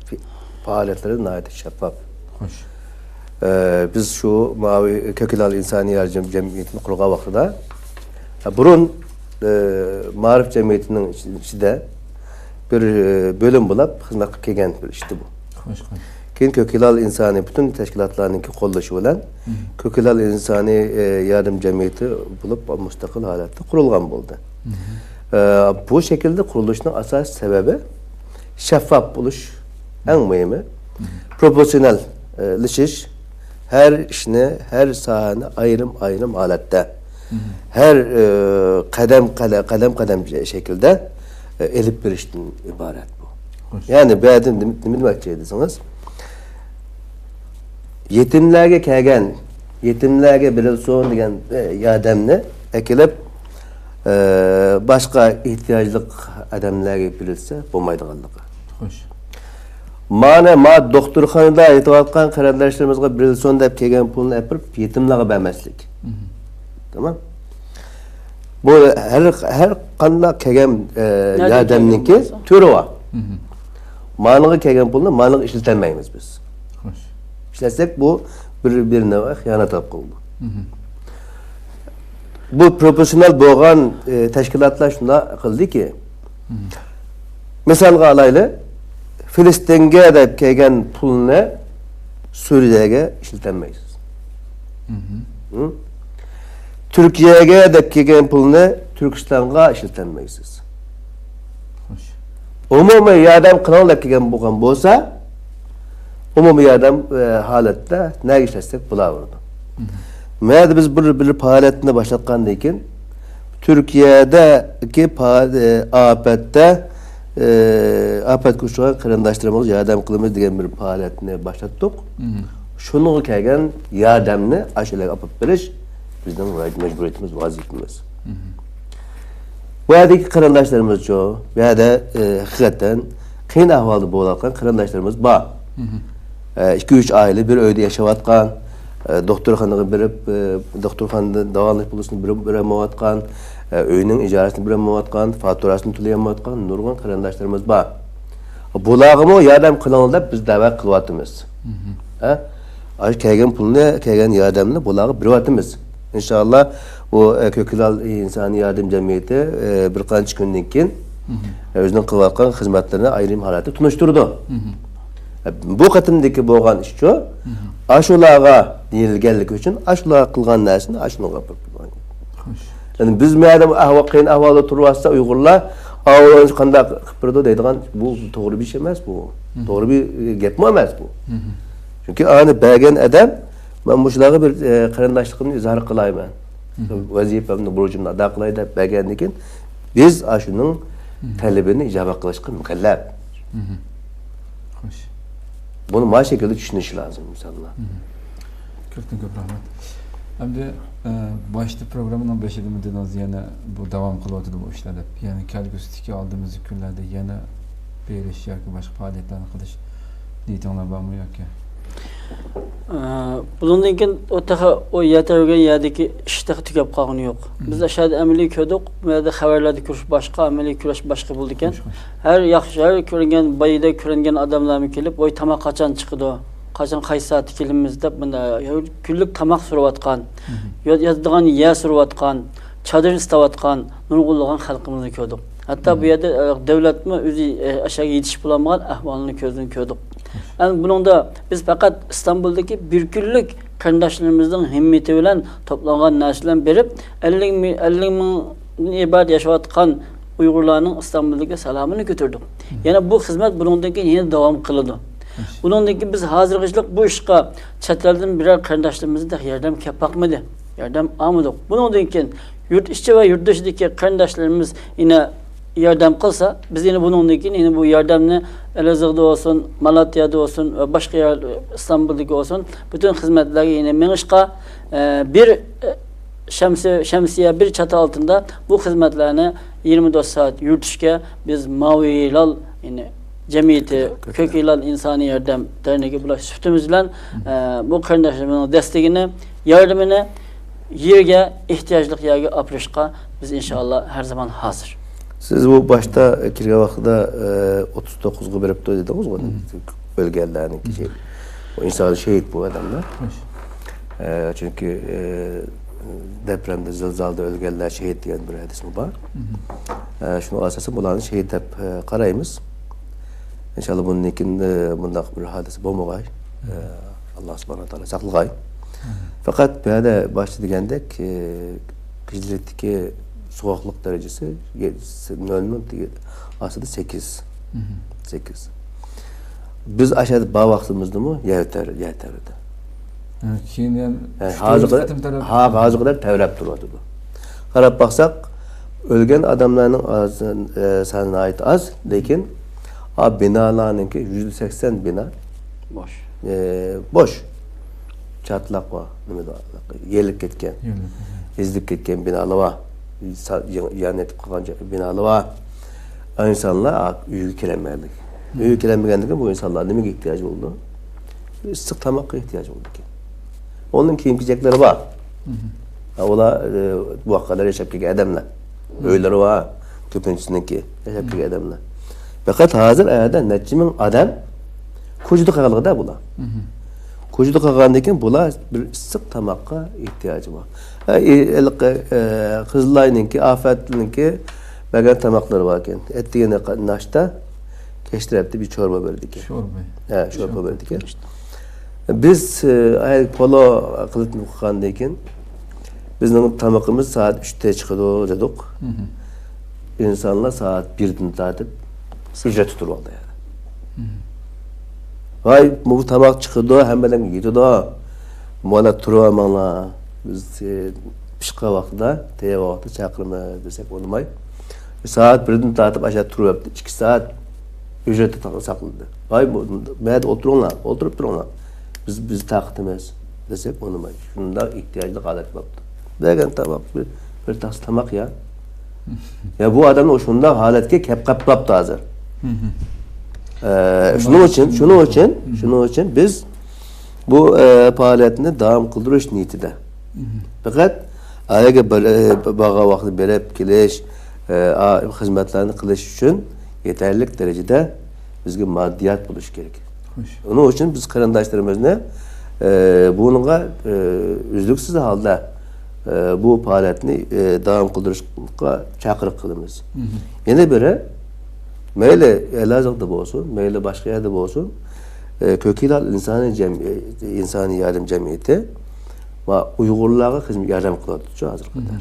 پى-، پائالىيەتلىرى ناھايىتى شەپپاپ. خوش. ئە، بىز شۇ ماۋۇ كۆك ھىلال ئىنسانىي ياردەم جەمئىيىتىنى قۇرغان ۋاقتىدا، ئە، بۇرۇن، ئە، مائارىپ جەمئىيىتىنىڭ ئىچ-، ئىچىدە بىر، ئە، بۆلۈم بولاپ خىزمەت قىلىپ كەلگەن بىر ئىشتى بۇ. خوش، خوش. كېيىن كۆك ھىلال ئىنسانىي پۈتۈن تەشكىلاتلارنىڭكى قوللىشى بىلەن كۆك ھىلال ئىنسانىي، ئە، ياردەم جەمئىيىتى بولۇپ مۇستەقىل ھالەتتە قۇرۇلغان بولدى. ئە، بۇ شەكىلدە قۇرۇلۇشنىڭ ئاساسىي سەۋەبى شەفاف بولۇش، ئەڭ مۇھىمى. پروپورتسىيونەللىشىش، ھەر ئىشنى، ھەر ساھەنى ئايرىم-ئايرىم ھالەتتە، ھەر، ئە، قەدەم-قەدە-، قەدەم-قەدەم شەكىلدە، ئە، ئېلىپ بېرىشتىن ئىبارەت بۇ. خوش. يەنى بۇ يەردىن نېمە، نېمە دېمەكچى دېسىڭىز، يېتىملەرگە كەلگەن، يېتىملەرگە بېرىلسۇن دېگەن، ئە، ياردەمنى ئەكېلىپ، ئە، باشقا ئېھتىياجلىق ئادەملەرگە بېرىلسە بولمايدىغانلىقى. خوش. مانا، ما دوختۇرخانىدا يېتىۋاتقان قېرىنداشلىرىمىزغا بېرىلسۇن دەپ كەلگەن پۇلنى ئەپىرىپ يېتىملارغا بەرمەسلىك. تامام. بۇ ھەر، ھەر قانداق كەلگەن، ئە، ياردەمنىڭكى تۈرى بار. مانىغا كەلگەن پۇلنى مانىغا ئىشلىتەلمەيمىز بىز. خوش. ئىشلەتسەك، بۇ بىر، بىر نەۋە خىيانەت بولۇپ قالىدۇ. بۇ پروفېسسىونال بولغان، ئە، تەشكىلاتلار شۇنداق قىلدىكى، مىسالغا ئالايلى، فىلىستىنگە دەپ كەلگەن پۇلنى سۈرىيەگە ئىشلىتەلمەيسىز. تۈركىيەگە دەپ كەلگەن پۇلنى تۈركىستانغا ئىشلىتەلمەيسىز. خوش. ئومۇمىي ياردەم قىلىڭ دەپ كەلگەن بولغان بولسا، ئومۇمىي ياردەم، ئە، ھالەتتە نەگە ئىشلەتسەك بولاۋېرىدۇ. مم. مەدە بىز بىر، بىر پائالىيەتنى باشلاتقاندىن كېيىن، تۈركىيەدىكى پا-، ئە، ئاپەتتە، ئە، ئاپەتكە ئۇچرىغان قېرىنداشلىرىمىزغا ياردەم قىلىمىز دېگەن بىر پائالىيەتنى باشلاتتۇق. مم. شۇنىڭغا كەلگەن ياردەمنى ئاشۇلارغا ئاپىرىپ بېرىش بىزنىڭ مەجبۇرىيىتىمىز، ۋەزىپىمىز. مم. بۇ يەردىكى قېرىنداشلىرىمىزچۇ؟ بۇ يەردە، ئە، ھەقىقەتەن قىيىن ئەھۋالدا بولۇۋاتقان قېرىنداشلىرىمىز بار. مم. ئە، ئىككى، ئۈچ ئائىلە بىر ئۆيدە ياشاۋاتقان، ئە، دوختۇرخانىغا بېرىپ، ئە، دوختۇرخانىدا داۋالىنىش پۇلىنى بېرىپ بېرەلمەيۋاتقان، ئە، ئۆينىڭ ئىجارىسىنى بېرەلمەيۋاتقان، فاتۇراسىنى تۆلىيەلمەيۋاتقان نۇرغۇن قېرىنداشلىرىمىز بار. بۇلارغىمۇ ياردەم قىلىڭلار دەپ بىز دەۋەت قىلىۋاتىمىز. مم. ھە؟ ئاشۇ كەلگەن پۇلنى، كەلگەن ياردەمنى بۇلارغا بېرىۋاتىمىز. ئىنشائاللا، بۇ، ئە، كۆك ھىلال ئىنسانىي ياردەم جەمئىيىتى، ئە، بىر قانچە كۈندىن كېيىن، مم. ئە، ئۆزىنىڭ قىلىۋاتقان خىزمەتلىرىنى ئايرىم ھالەتتە تونۇشتۇرىدۇ. مم. ئە، بۇ قېتىمدىكى بولغان ئىشچۇ، مم. ئاشۇلارغا دېيىلگەنلىكى ئۈچۈن، ئاشۇلارغا قىلغان نەرسىنى ئاشۇنىڭغا ئاپىرىپ قويغان. خوش. يەنى بىز مەدەم ئەھۋال، قىيىن ئەھۋالدا تۇرۇۋاتسا ئۇيغۇرلار، ئاۋۇلارنى قانداق قىلىپ بېرىدۇ دەيدىغان، بۇ توغرا بىر ئىش ئەمەس بۇ. مم. توغرا بىر، ئە، گەپمۇ ئەمەس بۇ. مم. چۈنكى ئانى بەرگەن ئادەم، مەن مۇشۇلارغا بىر، ئە، قېرىنداشلىقىمنى ئىزھار قىلايمەن. مم. ۋەزىپەمنى، بۇرچۇمنى ئادا قىلاي دەپ بەرگەندىن كېيىن، بىز ئاشۇنىڭ مم. تەلىپىنى ئىجابە قىلىشقا مۇكەللەپ. مم. خوش. بۇنى ما شەكىلدە چۈشىنىش لازىم ئىنسانلار. مم. كۆپتىن كۆپ رەھمەت. ئەمدى، ئە، باشتا پروگراممىنىڭ بېشىدىمۇ دېدىڭىز، يەنە بۇ داۋام قىلىۋاتىدۇ بۇ ئىشلار دەپ. يەنى كەلگۈسىدىكى ئالدىمىزدىكى كۈنلەردە يەنە بېرىش ياكى باشقا پائالىيەتلەرنى قىلىش نىيىتىڭلار بارمۇ ياكى؟ ئە، بۇنىڭدىن كېيىن ئۇ تېخى ئۇ يەتەرگەن يەردىكى ئىش تېخى تۈگەپ قالغىنى يوق. بىز ئاشۇ يەردە ئەمەلىي كۆردۇق، بۇ يەردە خەۋەرلەردە كۆرۈش باشقا، ئەمەلىي كۆرۈش باشقا بولىدىكەن. خوش، خوش. ھەر ياخشى، ھەر كۆرۈنگەن بايدا كۆرۈنگەن ئادەملەرمۇ كېلىپ، ۋاي، تاماق قاچان چىقىدۇ؟ قاچان، قايسى سائەتتە كېلىمىز دەپ، مۇنداق كۈنلۈك تاماق سورىۋاتقان، يا-، ياتىدىغان يەر سورىۋاتقان، چادىر ئىستەۋاتقان نۇرغۇنلىغان خەلقىمىزنى كۆردۇق. ھەتتا بۇ يەردە، ئە، دۆلەتمۇ ئۆزى، ئە، ئاشۇ يەرگە يېتىشىپ بولالمىغان ئەھۋالنى كۆزدىن كۆردۇق. ئەمدى بۇنىڭدا بىز پەقەت ئىستانبۇلدىكى بىر كۈنلۈك قېرىنداشلىرىمىزنىڭ ھىممىتى بىلەن توپلانغان نەرسە بىلەن بېرىپ، ئەللىك مىڭ، ئەللىك مىڭدىن ئىبارەت ياشاۋاتقان ئۇيغۇرلارنىڭ ئىستانبۇلدىكى سالامىنى كۆتۈردۇق. يەنە بۇ خىزمەت بۇنىڭدىن كېيىن يەنە داۋام قىلىدۇ. بۇنىڭدىن كېيىن بىز ھازىرغىچىلىك بۇ ئىشقا چەت ئەلدىن بىرەر قېرىنداشلىرىمىزدىن ياردەم كەپ باقمىدى. ياردەم ئالمىدۇق. بۇنىڭدىن كېيىن يۇرت ئىچى ۋە يۇرت تېشىدىكى قېرىنداشلىرىمىز يەنە ياردەم قىلسا، بىز يەنە بۇنىڭدىن كېيىن يەنە بۇ ياردەمنى ئەلەزىغدا بولسۇن، مالاتيادا بولسۇن ۋە باشقا يەر، ئىستانبۇلدىكى بولسۇن، پۈتۈن خىزمەتلەرگە يەنە مېڭىشقا، ئە، بىر، ئە، شەمسى-، شەمسىيە بىر چاتى ئالتىندا بۇ خىزمەتلەرنى يىگىرمە تۆت سائەت يۈرۈتۈشكە بىز ماۋى ھىلال، يەنى جەمئىيىتى، كۆك ھىلال ئىنسانىي ياردەم دەرنىكى بۇلاش سۈپىتىمىز بىلەن، ئە، بۇ قېرىنداشلىرىمىزنىڭ دەستىگىنى، ياردىمىنى يېرىگە، ئېھتىياجلىق يەرگە ئاپىرىشقا بىز ئىنشائاللا ھەر زامان ھازىر. سىز بۇ باشتا كىرگەن ۋاقتىدا، ئە، ئوتتۇز توققۇزغا بېرىپتۇ دېدىڭىزغۇ، ئۆلگەنلەرنىڭكى شېھىت. ئۇ ئىنسان شېھىت بۇ ئادەملەر. ئە، چۈنكى، ئە، دەپرەمدە، زىلزالىدا ئۆلگەنلەر شېھىت دېگەن بىر ھەدىسمۇ بار. ئە، شۇنىڭ ئاساسەن بۇلارنى شېھىت دەپ، ئە، قارايمىز. ئىنشاللا بۇندىن كېيىن، ئە، بۇنداق بىر ھادىسە بولمىغاي. ئە، ئاللا سۇبھانەھۇ ۋە تائالا ساقلىغاي. پەقەت بۇ يەردە باشتا دېگەندەك، ئە، كېچىلىكتىكى سوغۇقلۇق دەرىجىسى يە-، نۆل نۆل ئاستىدا سەككىز. سەككىز. بىز ئاشۇ يەردە بار ۋاقتىمىزدىمۇ يەر تەۋرىدى. ھە، كېيىن ھەم ھە، ھازىرغا قېتىم تەۋرەپ ھە، ھازىرغا قەدەر تەۋرەپ تۇرۇۋاتىدۇ. قاراپ باقساق، ئۆلگەن ئادەملەرنىڭ ئاز، ئە، سانى ناھايىتى ئاز، لېكىن، ئا، بىنالارنىڭكى يۈزدە سەكسەن بىنا بوش. ئە، بوش. چاتلاق بار، نېمە بار، يېرىلىپ كەتكەن، يېرىلىپ كەتكەن. ئېزىلىپ كەتكەن بىنالار بار. سا-، يا-، يەنى نېتىپ قالغان جا-، بىنالار بار. ئىنسانلار ئۆيگە كىرەلمەيدۇ. ئۆيگە كىرەلمىگەندىن كېيىن بۇ ئىنسانلار نېمىگە ئېھتىياج بولىدۇ؟ ئىسسىق تاماققا ئېھتىياج بولىدىكەن. ئۇنىڭ كىيىم-كېچەكلىرى بار. ھە، ئۇلار، ئە، بۇ ۋاقىتلار ياشاپ كەلگەن ئادەملەر. ئۆيلىرى بار، كۆپىنچىسىنىڭكى ياشاپ كەلگەن ئادەملەر. پەقەت ھازىر ئەدە نەچچە مىڭ ئادەم كوچىدا قالغىدە بۇلار. كوچىدا قالغاندىن كېيىن بۇلار بىر ئىسسىق تاماققا ئېھتىياجى بار. ھە، ئى-، ھېلىقى، ئە، قىزىلاينىڭكى، ئافەتنىڭكى بەرگەن تاماقلىرى باركەن. ئەتىگەن ناشتا، كەچ تەرەپتە بىر شورپا بېرىدىكەن. شورپا. ھە، شورپا بېرىدىكەن. بىز، ئە، ئاي پولو قىلىپ قىلغاندىن كېيىن، بىزنىڭ تامىقىمىز سائەت ئۈچتە چىقىدۇ دېدۇق. ئىنسانلار سائەت بىردىن تارتىپ ئۈجرەتتە تۇرۇۋالدى. ۋاي، بۇ تاماق چىقىدۇ، ھەممىدىن يېتىدۇ. مانا تۇرۇۋالماڭلار. بىز، ئە، پىشقان ۋاقتىدا، تەييار ۋاقتىدا چاقىرىمىز دېسەك ئۇنىماي. سائەت بىردىن تارتىپ ئاشۇ تۇرۇۋەپتۇ، ئىككى سائەت ئۈجرەتتە ساقلىدى. ۋاي، بۇ، بۇ يەردە ئولتۇرۇڭلار، ئولتۇرۇپ تۇرۇڭلار. بىز، بىز تارقىتىمىز دېسەك ئۇنىمايدۇ. شۇنداق ئېھتىياجلىق ھالەت بولۇپتۇ. بەرگەن تاماق بىر، بىر تاس تاماق يا. يا بۇ ئادەمنى شۇنداق ھالەتكە كەپ قاپلاپتۇ ھازىر. ئە، شۇنىڭ ئۈچۈن، شۇنىڭ ئۈچۈن، شۇنىڭ ئۈچۈن بىز بۇ، ئە، پائالىيەتنى داۋام قىلدۇرۇش نىيىتىدە. پەقەت ئايەگە بار-، ئە، بارغان ۋاقتىدا بېرىپ كېلىش، ئە، ئا-، خىزمەتلەرنى قىلىش ئۈچۈن يېتەرلىك دەرىجىدە بىزگە ماددىيات بولۇشى كېرەك. خوش. ئۇنىڭ ئۈچۈن بىز قېرىنداشلىرىمىزنى، ئە، بۇنىڭغا، ئە، ئۈزلۈكسىز ھالدا، ئە، بۇ پائالىيەتنى، ئە، داۋام قىلدۇرۇشقا چاقىرىق قىلىمىز. يەنە بىرى، مەيلى ئەلەزىغدا بولسۇن، مەيلى باشقا يەردە بولسۇن، ئە، كۆك ھىلال ئىنسانىي جەم-، ئىنسانىي ياردەم جەمئىيىتى ۋە ئۇيغۇرلارغا خىزمەت، ياردەم قىلىۋاتىدۇ ھازىرغا قەدەر.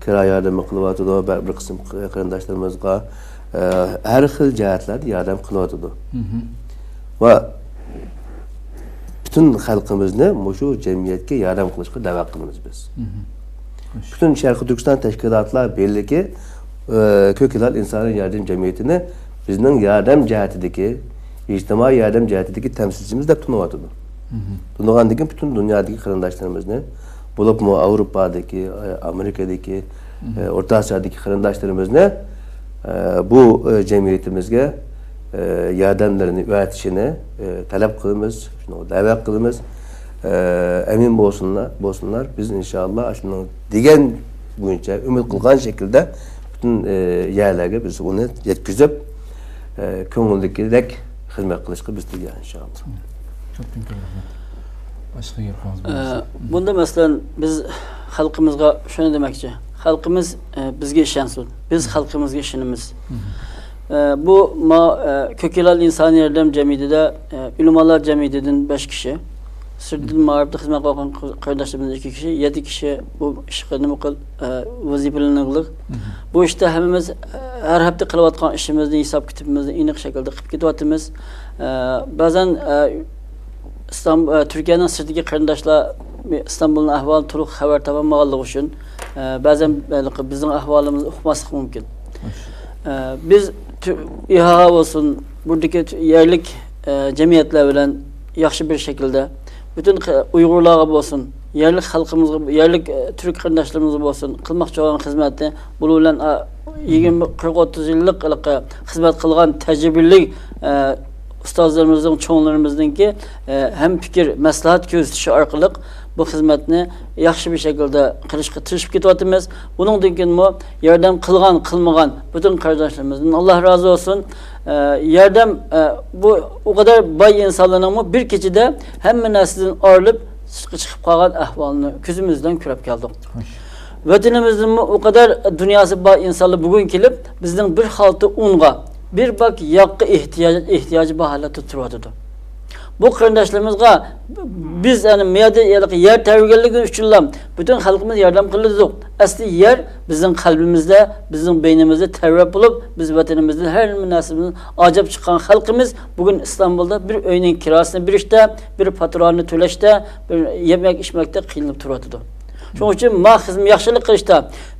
كىرا ياردىمى قىلىۋاتىدۇ، بە-، بىر قىسىم قېرىنداشلىرىمىزغا، ئە، ھەر خىل جەھەتلەردە ياردەم قىلىۋاتىدۇ. ۋە پۈتۈن خەلقىمىزنى مۇشۇ جەمئىيەتكە ياردەم قىلىشقا دەۋەت قىلىمىز بىز. پۈتۈن شەرقىي تۈركىستان تەشكىلاتلار بىرلىكى، ئە، كۆك ھىلال ئىنسانىي ياردەم جەمئىيىتىنى بىزنىڭ ياردەم جەھەتىدىكى، ئىجتىمائىي ياردەم جەھەتىدىكى تەمسىلچىمىز دەپ تونۇۋاتىدۇ. تونۇغاندىن كېيىن پۈتۈن دۇنيادىكى قېرىنداشلىرىمىزنى بولۇپمۇ ئاۋروپادىكى، ئامېرىكىدىكى، ئورتا ئاسىيادىكى قېرىنداشلىرىمىزنى بۇ جەمئىيىتىمىزگە ياردەملىرىنى ئەۋەتىشىنى تەلەپ قىلىمىز، شۇنىڭغا دەۋەت قىلىمىز. ئەمىن بولسۇنلار، بولسۇنلار. بىز ئىنشائاللا شۇنىڭ دېگەن بويىچە، ئۈمىد قىلغان شەكىلدە پۈتۈن يەرلەرگە بىز ئۇنى يەتكۈزۈپ، كۆڭۈلدىكىدەك خىزمەت قىلىشقا بىز تەييار، ئىنشائاللا. كۆپتىن كۆپ رەھمەت. باشقا گەپىڭىز ئە، بولمىسا. بۇندا، مەسىلەن، بىز خەلقىمىزغا شۇنى دېمەكچى. خەلقىمىز، ئە، بىزگە ئىشەنسۇن. بىز خەلقىمىزگە ئىشىنىمىز. ئە، بۇ ما-، ئە، كۆك ھىلال ئىنسانىي ياردەم جەمئىيىتىدە، ئە، ئۆلىمالار جەمئىيىتىدىن بەش كىشى، سىرتىدىن مائارىپتا خىزمەت قىلىۋاتقان قېرىنداشلىرىمىز ئىككى كىشى، يەتتە كىشى بۇ ئىشقا نېمە قىل-، ئە، ۋەزىپىلىنىقلىق. بۇ ئىشتا ھەممىمىز ھەر ھەپتە قىلىۋاتقان ئىشىمىزنى، ھېساب كىتابىمىزنى ئېنىق شەكىلدە قىلىپ كېتىۋاتىمىز. ئە، بەزەن، ئە، ئىستانب-، ئە، تۈركىيەنىڭ سىرتىدىكى قېرىنداشلار ئىستانبۇلنىڭ ئەھۋالىدىن تولۇق خەۋەر تاپالمىغانلىقى ئۈچۈن، ئە، بەزەن، ئە، بىزنىڭ ئەھۋالىمىزنى ئۇقماسلىقى مۇمكىن. ئە، بىز تۈ-، ئىھائا بولسۇن، بۇرادىكى تۈ-، يەرلىك، ئە، جەمئىيەتلەر بىلەن ياخشى بىر شەكىلدە پۈتۈن خە-، ئۇيغۇرلارغا بولسۇن، يەرلىك خەلقىمىزغا، يەرلىك، ئە، تۈرك قېرىنداشلىرىمىزغا بولسۇن، قىلماقچى بولغان خىزمەتنى بۇنىڭ بىلەن، ئا، يىگىرمە، قىرىق، ئوتتۇز يىللىق ھېلىقى خىزمەت قىلغان تەجرىبىلىك، ئە، ئۇستازلىرىمىزنىڭ، چوڭلىرىمىزنىڭكى، ئە، ھەم پىكىر، مەسلىھەت كۆرسىتىشى ئارقىلىق بۇ خىزمەتنى ياخشى بىر شەكىلدە قىلىشقا تىرىشىپ كېتىۋاتىمىز. بۇنىڭدىن كېيىنمۇ ياردەم قىلغان، قىلمىغان پۈتۈن قېرىنداشلىرىمىزدىن ئاللا رازى بولسۇن. ئە، ياردەم، ئە، بۇ ئۇ قەدەر باي ئىنسانلارنىڭمۇ بىر كېچىدە ھەممە نەرسىدىن ئايرىلىپ، سىرتقا چىقىپ قالغان ئەھۋالىنى كۆزىمىز بىلەن كۆرۈپ كەلدۇق. خوش. ۋەتىنىمىزدىنمۇ ئۇ قەدەر دۇنياسى بار ئىنسانلار بۈگۈن كېلىپ، بىزنىڭ بىر خالتا ئۇنغا، بىر باك ياغقا ئېھتىياج، ئېھتىياجى بار ھالەتتە تۇرۇۋاتىدۇ. بۇ قېرىنداشلىرىمىزغا بىز، يەنى، مۇ يەردە ھېلىقى يەر تەۋرىگەنلىكى ئۈچۈنلا پۈتۈن خەلقىمىز ياردەم قىلىدۇ. ئەسلى يەر بىزنىڭ قەلبىمىزدە، بىزنىڭ بەينىمىزدە تەۋرەپ بولۇپ، بىز ۋەتىنىمىزدىن ھەممە نەرسىمىزنى ئاجاپ چىققان خەلقىمىز بۈگۈن ئىستانبۇلدا بىر ئۆينىڭ كىراسىنى بېرىشتە، بىر پاتۇرانى تۆلەشتە، بىر يېمەك ئىچمەكتە قىينىلىپ تۇرۇۋاتىدۇ. شۇنىڭ ئۈچۈن ما خىزمەت ياخشىلىق قىلىشتا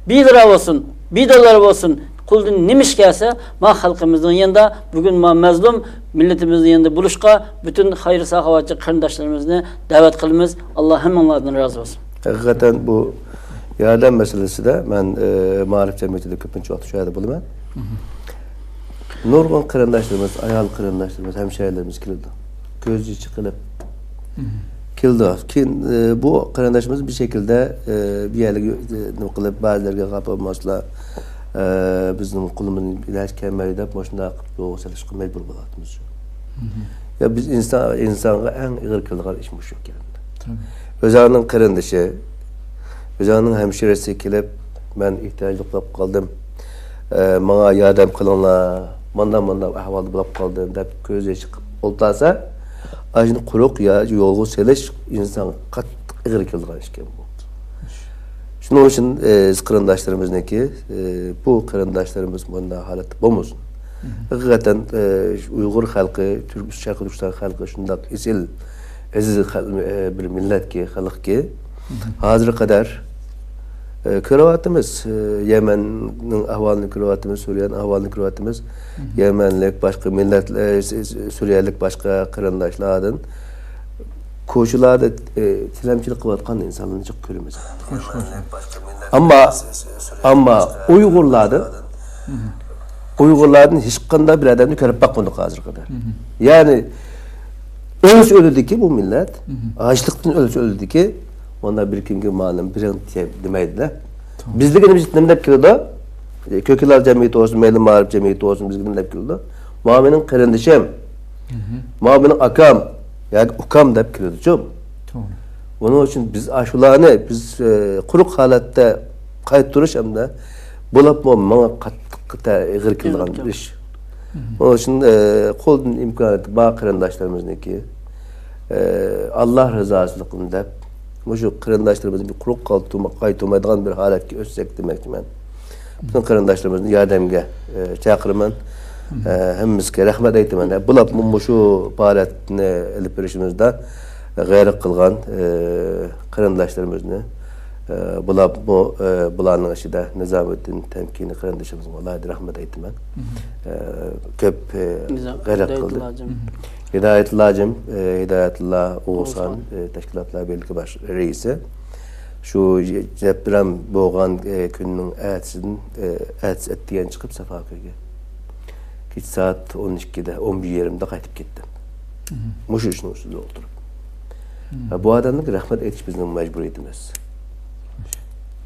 بىدىلار بولسۇن، بىدىلار بولسۇن، قولىدىن نېمە ئىش كەلسە، ما خەلقىمىزنىڭ يېنىدا، بۈگۈن ما مەزلۇم مىللىتىمىزنىڭ يېنىدا بولۇشقا پۈتۈن خەير-ساخاۋەتچى قېرىنداشلىرىمىزنى دەۋەت قىلىمىز. ئاللا ھەممىڭلاردىن رازى بولسۇن. ھەقىقەتەن بۇ ياردەم مەسىلىسىدە مەن، ئە، مائارىپ جەمئىيىتىدە كۆپىنچە ۋاقىت شۇ يەردە بولىمەن. نۇرغۇن قېرىنداشلىرىمىز، ئايال قېرىنداشلىرىمىز، ھەمشىرىلىرىمىز كېلىدۇ. كۆز يېشى قىلىپ كېلىدۇ. كېيىن، ئە، بۇ قېرىنداشلىرىمىز بىر شەكىلدە، ئە، بىر يەرلەرگە، ئە، نېمە قىلىپ، بەزىلەرگە خاپا بولماسلا، ئە، بىزنىڭ قولىمىزدىن ئىلاج كەلمەيدۇ دەپ، مۇشۇنداق قىلىپ يولغا سېلىشقا مەجبۇر بولۇۋاتىمىز. يا بىز ئىنسان، ئىنسانغا ئەڭ ئېغىر كېلىدىغان ئىش مۇشۇ ئىكەن. ئۆزۈڭنىڭ قېرىندىشى، ئۆزۈڭنىڭ ھەمشىرىسى كېلىپ، مەن ئېھتىياجلىق بولۇپ قالدىم، ئە، ماڭا ياردەم قىلىڭلار، مانداق، مانداق ئەھۋالدا بولۇپ قالدىم دەپ كۆز يېشى قىلىپ ئولتۇرسا، ئاشۇنى قۇرۇق يا يولغا سېلىش ئىنسانغا قاتتىق ئېغىر كېلىدىغان ئىش ئىكەن بۇ. شۇنىڭ ئۈچۈن، ئە، بىز قېرىنداشلىرىمىزنىڭكى، ئە، بۇ قېرىنداشلىرىمىز مۇنداق ھالەتتە بولمىسۇن. ھەقىقەتەن، ئە، ئۇيغۇر خەلقى، تۈرك-، شەرقىي تۈركىستان خەلقى شۇنداق ئېسىل، ئەزىز خەل-، ئە، بىر مىللەتكى، خەلقكى. ھازىرغا قەدەر، ئە، كۆرۈۋاتىمىز، ئە، يەمەننىڭ ئەھۋالىنى كۆرۈۋاتىمىز، سۈرىيەنىڭ ئەھۋالىنى كۆرۈۋاتىمىز. يەمەنلىك، باشقا مىللەت، ئە، س-، س-، سۈرىيەلىك باشقا قېرىنداشلاردىن كوچىلاردا، ئە، تىلەمچىلىك قىلىۋاتقان ئىنسانلارنى جىق كۆرىمىز. ئەمما، ئەمما ئۇيغۇرلاردىن، ئۇيغۇرلاردىن ھېچقانداق بىر ئادەمنى كۆرۈپ باقمىدۇق ھازىرغا قەدەر. يەنى ئۆلسە ئۆلىدىكى بۇ مىللەت، ئاچلىقتىن ئۆلسە ئۆلىدىكى، ئۇنداق بىر كىمگە مالىم بىرىڭ دېمەيدىدە. بىزلىكىنى بىز نېمە دەپ كېلىدۇ؟ كۆك ھىلال جەمئىيىتى بولسۇن، مەيلى مائارىپ جەمئىيىتى بولسۇن، بىزگە نېمە دەپ كېلىدۇ؟ ماۋۇ مېنىڭ قېرىندىشىم، ماۋۇ مېنىڭ ئاكام ياكى ئۇكام دەپ كېلىدۇچۇ. توغرا. بۇنىڭ ئۈچۈن بىز ئاشۇلارنى بىز، ئە، قۇرۇق ھالەتتە قايتۇرۇش ھەمدە بولۇپمۇ ماڭا قاتتىق تە-، ئېغىر كېلىدىغان ئېغىر ئىش. ئۇنىڭ ئۈچۈن، ئە، قولدىن ئىمكانىيەت بار قېرىنداشلىرىمىزنىڭكى، ئە، ئاللا رىزاسىلىقىنى دەپ، مۇشۇ قېرىنداشلىرىمىزنى بىر قۇرۇق قايتۇرمايدىغان بىر ھالەتكە ئۆتسەك دېمەكچىمەن. پۈتۈن قېرىنداشلىرىمىزنى ياردەمگە، ئە، چاقىرىمەن. ئە، ھەممىسىگە رەھمەت ئېيتىمەن. بولۇپمۇ مۇشۇ پائالىيەتنى ئېلىپ بېرىشىمىزدا غەيرەت قىلغان، ئە، قېرىنداشلىرىمىزنى، ئە، بولۇپمۇ، ئە، بۇلارنىڭ ئىچىدە نىزامىدىن تەمكىنى قېرىندىشىمىزغا ئالاھىدە رەھمەت ئېيتىمەن. ئە، كۆپ، ئە، غەيرەت قىلدى. ھىدايەتۇللا ھاجىم، ئە، ھىدايەتۇللا ئوغۇزخان، ئە، تەشكىلاتلار بىرلىكى باش رەئىسى. شۇ جەبدىرەم بولغان، ئە، كۈننىڭ ئەتىسىدىن، ئە، ئەتىسى ئەتىگەن چىقىپ سافاكۆيگە. كېچە سائەت ئون ئىككىدە، ئون بىر يېرىمدە قايتىپ كەتتىم. مۇشۇ ئىشنىڭ ئۈستىدە ئولتۇرۇپ. ھە، بۇ ئادەملەرگە رەھمەت ئېيتىش بىزنىڭ مەجبۇرىيىتىمىز.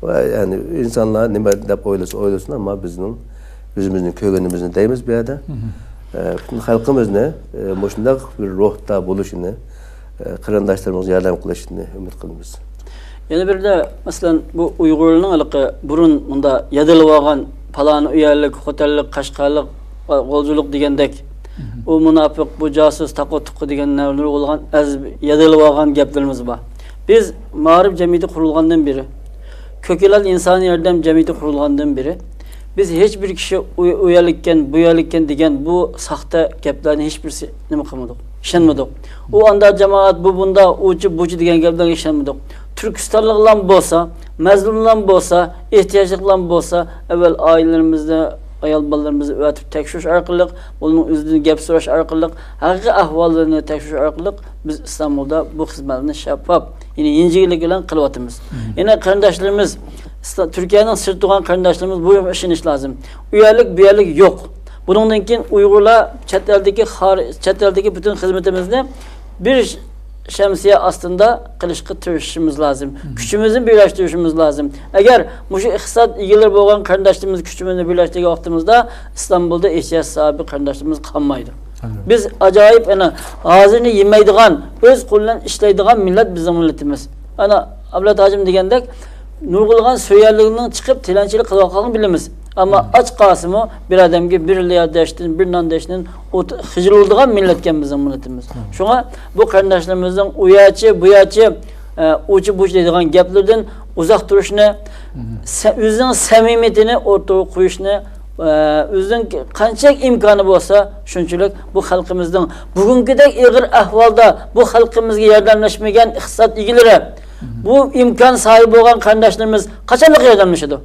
ۋە يەنى ئىنسانلار نېمە دەپ ئويلىسا ئويلىسۇن، ئەمما بىزنىڭ ئۆزىمىزنىڭ كۆرگىنىمىزنى دەيمىز بۇ يەردە. ئە، پۈتۈن خەلقىمىزنى، ئە، مۇشۇنداق بىر روھتا بولۇشىنى، ئە، قېرىنداشلىرىمىزغا ياردەم قىلىشىنى ئۈمىد قىلىمىز. يەنە بىردە، مەسىلەن، بۇ ئۇيغۇرنىڭ ھېلىقى بۇرۇن مۇندا يادىلىۋالغان پالانى ئۇ يەرلىك، خوتەنلىك، قەشقەرلىك، غۇلجىلىق دېگەندەك، ئۇ مۇناپىق، بۇ جاسۇس، تاقا تۇقا دېگەن نۇرغۇنلىغان ئەز-، يادىلىۋالغان گەپلىرىمىز بار. بىز مائارىپ جەمئىيىتى قۇرۇلغاندىن بېرى، كۆكلەل ئىنسانىي ياردەم جەمئىيىتى قۇرۇلغاندىن بېرى، بىز ھېچ بىر كىشى ئۇ، ئۇ يەرلىككەن، بۇ يەرلىككەن دېگەن بۇ ساختا گەپلەرنى ھېچ بىرسى نېمە قىلمىدۇق، ئىشەنمىدۇق. ئۇ ئاندا جامائەت، بۇ بۇندا، ئۇچى بۇچى دېگەن گەپلەرگە ئىشەنمىدۇق. تۈركىستانلىقلارمۇ بولسا، مەزلۇملارمۇ بولسا، ئېھتىياجلىقلارمۇ بولسا، ئەۋۋەل ئائىلىلىرىمىزنى، ئايال بالىلىرىمىزنى ئەۋەتىپ تەكشۈرۈش ئارقىلىق، ئۇنىڭ ئۆزىدىن گەپ سوراش ئارقىلىق، ھەقىقىي ئەھۋاللىرىنى تەكشۈرۈش ئارقىلىق بىز ئىستانبۇلدا بۇ خىزمەتلەرنى شەپاپ، يەنى ئىنچىكىلىك بىلەن قىلىۋاتىمىز. يەنە قېرىنداشلىرىمىز، ئىستا-، تۈركىيەنىڭ سىرتىدا تۇرغان قېرىنداشلىرىمىز بۇ يەرگە ئىشىنىش لازىم. ئۇ يەرلىك، بۇ يەرلىك يوق. بۇنىڭدىن كېيىن ئۇيغۇرلار چەت ئەلدىكى خار-، چەت ئەلدىكى پۈتۈن خىزمىتىمىزنى بىر شەمسىيە ئاستىدا قىلىشقا تىرىشىشىمىز لازىم. كۈچىمىزنى بىرلەشتۈرۈشىمىز لازىم. ئەگەر مۇشۇ ئىقتىساد ئىگىلىرى بولغان قېرىنداشلىرىمىز كۈچىمىزنى بىرلەشتۈرگەن ۋاقتىمىزدا ئىستانبۇلدا ئېھتىياج ساھىبى قېرىنداشلىرىمىز قالمايدۇ. بىز ئاجايىپ، ئەنە، ھازىرنى يېمەيدىغان، ئۆز قولى بىلەن ئىشلەيدىغان مىللەت بىزنىڭ مىللىتىمىز. ئەنە، ئابلەت ھاجىم دېگەندەك، نۇرغۇنلىغان سۈرىيەلىكنىڭ چىقىپ تىلەنچىلىك قىلىۋاتقانلىقىنى بىلىمىز. ئەمما ئاچ قالسىمۇ، بىر ئادەمگە بىر ليا دەشتىن، بىر نان دەشتىن ئوت-، خىجىل بولىدىغان مىللەتكەن بىزنىڭ مىللىتىمىز. شۇڭا بۇ قېرىنداشلىرىمىزنىڭ ئۇ ياچى، بۇ ياچى، ئە، ئۇچى بۇچى دەيدىغان گەپلىرىدىن ئۇزاق تۇرۇشنى، سە-، ئۆزىنىڭ سەمىمىيىتىنى ئوتتۇرىغا قويۇشنى، ئە، ئۆزىنىڭ قانچىلىك ئىمكانى بولسا، شۇنچىلىك بۇ خەلقىمىزنىڭ بۈگۈنكىدەك ئېغىر ئەھۋالدا بۇ خەلقىمىزگە ياردەملەشمىگەن ئىقتىساد ئىگىلىرى، بۇ ئىمكان ساھىبى بولغان قېرىنداشلىرىمىز قاچانلىق ياردەملىشىدۇ؟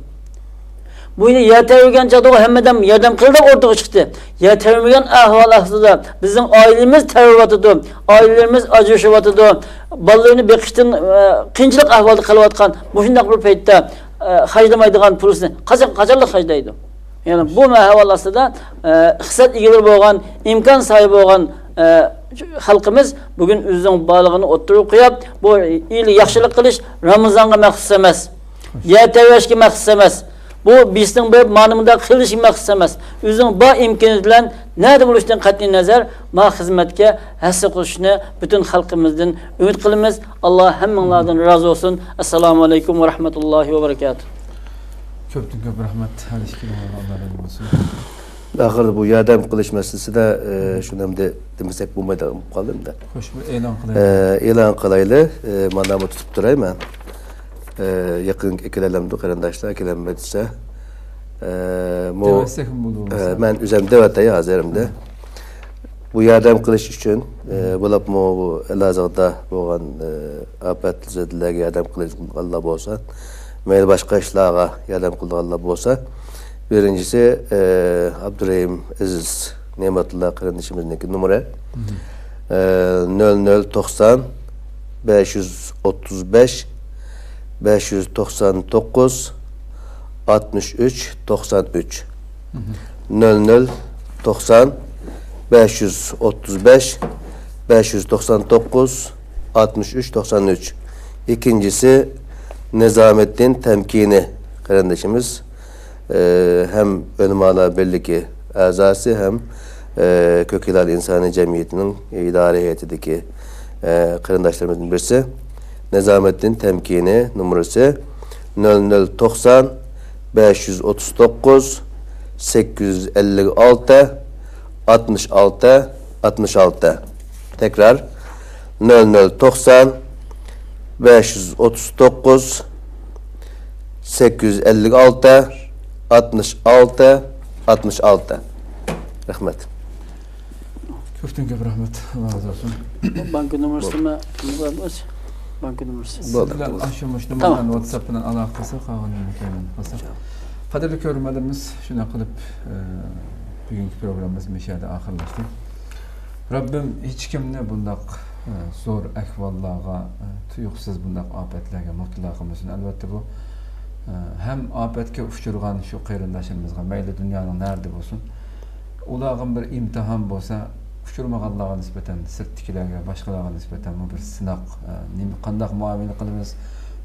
بۇ يەر تەۋرىگەن چاغدا ھەممە ئادەم ياردەم قىل دەپ ئوتتۇرىغا چىقتى. يەر تەۋرىمىگەن ئەھۋال ئاستىدا بىزنىڭ ئائىلىمىز تەۋرىۋاتىدۇ، ئائىلىلىرىمىز ئاجرىشىۋاتىدۇ، بالىلىرىنى بېقىشتىن، ئە، قىيىنچىلىق ئەھۋالدا قېلىۋاتقان مۇشۇنداق بىر پەيتتە، ئە، خەجلىمەيدىغان پۇلىسىنى قاچان، قاچانلىق خەجلەيدۇ؟ يەنى بۇ ئەھۋال ئاستىدا، ئە، ئىقتىساد ئىگىلىرى بولغان، ئىمكان ساھىبى بولغان، ئە، خەلقىمىز بۈگۈن ئۆزىنىڭ بارلىقىنى ئوتتۇرىغا قويۇپ، بۇ ئىلى ياخشىلىق قىلىش رامىزانغا مەخسۇس ئەمەس، يەر تەۋرەشكە مەخسۇس ئەمەس، بۇ بېيسىڭ بېرىپ مانا مۇنداق قىلىشقا مەخسۇس ئەمەس. ئۆزىنىڭ بار ئىمكىنىيىتى بىلەن نەدە بولۇشىدىن قەتئىينەزەر، ما خىزمەتكە ھەسسە قوشۇشنى پۈتۈن خەلقىمىزدىن ئۈمىد قىلىمىز. ئاللا ھەممىڭلاردىن رازى بولسۇن. ئەسسالامۇ ئەلەيكۇم ۋە رەھمەتۇللاھى ۋە بەرىكاتۇھ. كۆپتىن كۆپ رەھمەت. ھەر ئىككىلىڭلارغا ئاللا رازى بولسۇن. ئاخىرىدا بۇ ياردەم قىلىش مەسىلىسىدە، ئە، شۇنى ئەمدى دېمىسەك بولمايدىغان بولۇپ قالدى ئەمدى. خوش، بىر ئېلان قىلايلى. ئە، ئېلان قىلايلى. ئە، مانا بۇ تۇتۇپ تۇراي مەن. ئە، يېقىن ئەكېلەلەمدۇ قېرىنداشلار، ئەكېلەلمەي دېسە. ئە، مو-، دېمەسەكمۇ بولىدۇ ئە، بولمىسا. مەن ئۆزۈم دەۋاتاي ھازىر ئەمدى. بۇ ياردەم قىلىش ئۈچۈن، ئە، بولۇپمۇ بۇ ئەلھازىردا بولغان، ئە، ئاپەتزەدىلەرگە ياردەم قىلىدىغانلار بولسا، مەيلى باشقا ئىشلارغا ياردەم قىلىدىغانلار بولسا، بىرىنچىسى، ئە، ئابدۇرېھىم ئەزىز نېمەتۇللا قېرىندىشىمىزنىڭكى نومۇرى. ئە، نۆل نۆل توقسان، بەش يۈز ئوتتۇز بەش، بەش يۈز توقسان توققۇز، ئاتمىش ئۈچ، توقسان ئۈچ. نۆل نۆل توقسان، بەش يۈز ئوتتۇز بەش، بەش يۈز توقسان توققۇز، ئاتمىش ئۈچ، توقسان ئۈچ. ئىككىنچىسى نىزامىددىن تەمكىنى قېرىندىشىمىز، ئە، ھەم ئۆلىمالار بىرلىكى ئەزاسى، ھەم، ئە، كۆك ھىلال ئىنسانىي جەمئىيىتىنىڭ ئىدارە ھەيئىتىدىكى، ئە، قېرىنداشلىرىمىزدىن بىرسى. نىزامىددىن تەمكىنى نومۇرىسى نۆل نۆل توقسان، بەش يۈز ئوتتۇز توققۇز، سەككىز يۈز ئەللىك ئالتە، ئاتمىش ئالتە، ئاتمىش ئالتە. تەكرار، نۆل نۆل توقسان، بەش يۈز ئوتتۇز توققۇز، سەككىز يۈز ئەللىك ئالتە، ئاتمىش ئالتە، ئاتمىش ئالتە. رەھمەت. كۆپتىن كۆپ رەھمەت. ئاللا رازى بولسۇن. بانكا نومۇرىسىمۇ؟ بانكا نومۇرىسى. سىز بىلەن ئاشۇ مۇشۇ نومۇرلارنى ۋاتساپ بىلەن ئالاقە قىلساق، قالغىنىنى كېيىن قىلساق. قەدىرلىك كۆرۈرمەنلىرىمىز، شۇنداق قىلىپ، ئە، بۈگۈنكى پروگراممىمىز مۇشۇ يەردە ئاخىرلاشتى. رەببىم ھېچكىمنى بۇنداق زور ئەھۋاللارغا، تۇيۇقسىز بۇنداق ئاپەتلەرگە مۇپتىلا قىلمىسۇن. ئەلۋەتتە، بۇ ھەم ئاپەتكە ئۇچرىغان شۇ قېرىنداشلىرىمىزغا، مەيلى دۇنيانىڭ نەرىدە بولسۇن، ئۇلارغا بىر ئىمتىھان بولسا، ئۇچرىمىغانلارغا نىسبەتەن، سىرتتىكىلەرگە، باشقىلارغا نىسبەتەنمۇ بىر سىناق. نېمە، قانداق مۇئامىلە قىلىمىز؟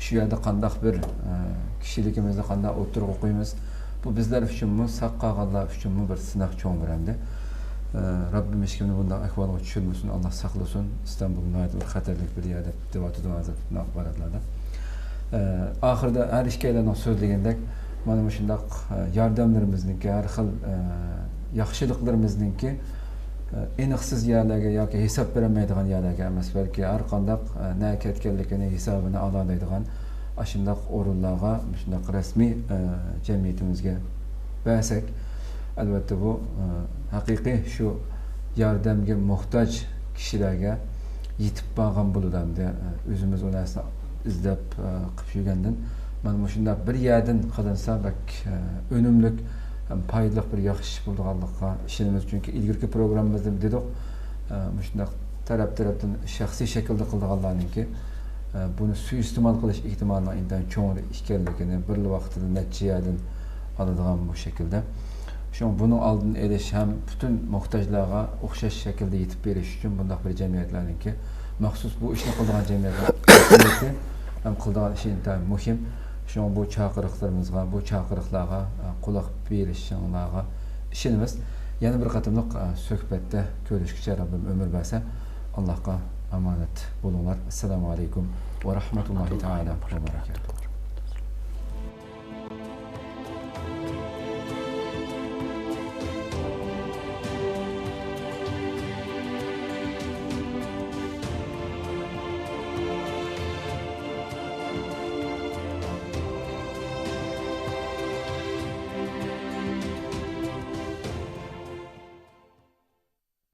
شۇ يەردە قانداق بىر، ئە، كىشىلىكىمىزنى قانداق ئوتتۇرىغا قويىمىز؟ بۇ بىزلەر ئۈچۈنمۇ، ساق قالغانلار ئۈچۈنمۇ بىر سىناق چوڭ بىر ئەمدى. ئە، رەببىم ھېچكىمنى بۇنداق ئەھۋالغا چۈشۈرمىسۇن، ئاللا ساقلىسۇن. ئىستانبۇل ناھايىتى بىر خەتەرلىك بىر يەر دەپ دەۋاتىدۇ ھازىر بۇنداق ئاخباراتلاردا. ئە، ئاخىرىدا ھەر ئىككىيلەننىڭ سۆزلىگەندەك، مانا مۇشۇنداق، ئە، ياردەملىرىمىزنىڭكى، ھەر خىل، ئە، ياخشىلىقلىرىمىزنىڭكى، ئېنىقسىز يەرلەرگە ياكى ھېساب بېرەلمەيدىغان يەرلەرگە ئەمەس، بەلكى ھەر قانداق، نەگە كەتكەنلىكىنى ھېسابىنى ئالالايدىغان ئاشۇنداق ئورۇنلارغا مۇشۇنداق رەسمىي، جەمئىيىتىمىزگە بەرسەك، ئەلۋەتتە بۇ، ھەقىقىي شۇ ياردەمگە موھتاج كىشىلەرگە يېتىپ بارغان بولىدۇ ئەمدى. ئۆزىمىز ئۇ نەرسىنى ئىزدەپ، قىلىپ يۈرگەندىن، مانا مۇشۇنداق بىر يەردىن قىلىنسا بەك، ئۈنۈملۈك ھەم پايدىلىق بىر ياخشى ئىش بولىدىغانلىقىغا ئىشىنىمىز. چۈنكى ئىلگىرىكى پروگراممىمىزدا دېدۇق، مۇشۇنداق تەرەپ-تەرەپتىن شەخسىي شەكىلدە قىلىدىغانلارنىڭكى، بۇنى سۇيىئىستېمال قىلىش ئېھتىمالىنىڭ ئىنتايىن چوڭ ئىكەنلىكىنى، بىرلا ۋاقتىدا نەچچە يەردىن ئالىدىغان بۇ شەكىلدە. شۇڭا بۇنىڭ ئالدىنى ئېلىش ھەم پۈتۈن موھتاجلارغا ئوخشاش شەكىلدە يېتىپ بېرىش ئۈچۈن بۇنداق بىر جەمئىيەتلەرنىڭكى، مەخسۇس بۇ ئىشنى قىلىدىغان جەمئىيەتلەر ئەھمىيىتى ھەم قىلىدىغان ئىشى ئىنتايىن مۇھىم. شۇڭا بۇ چاقىرىقلىرىمىزغا، بۇ چاقىرىقلارغا، ئە، قۇلاق بېرىشىڭلارغا ئىشىنىمىز. يەنە بىر قېتىملىق، ئە، سۆھبەتتە كۆرۈشكىچە رەببىم ئۆمۈر بەرسە، ئاللاھقا ئامانەت بولۇڭلار. ئەسسالامۇ ئەلەيكۇم ۋە رەھمەتۇللاھى تائالا ۋە بەرەكاتۇھ.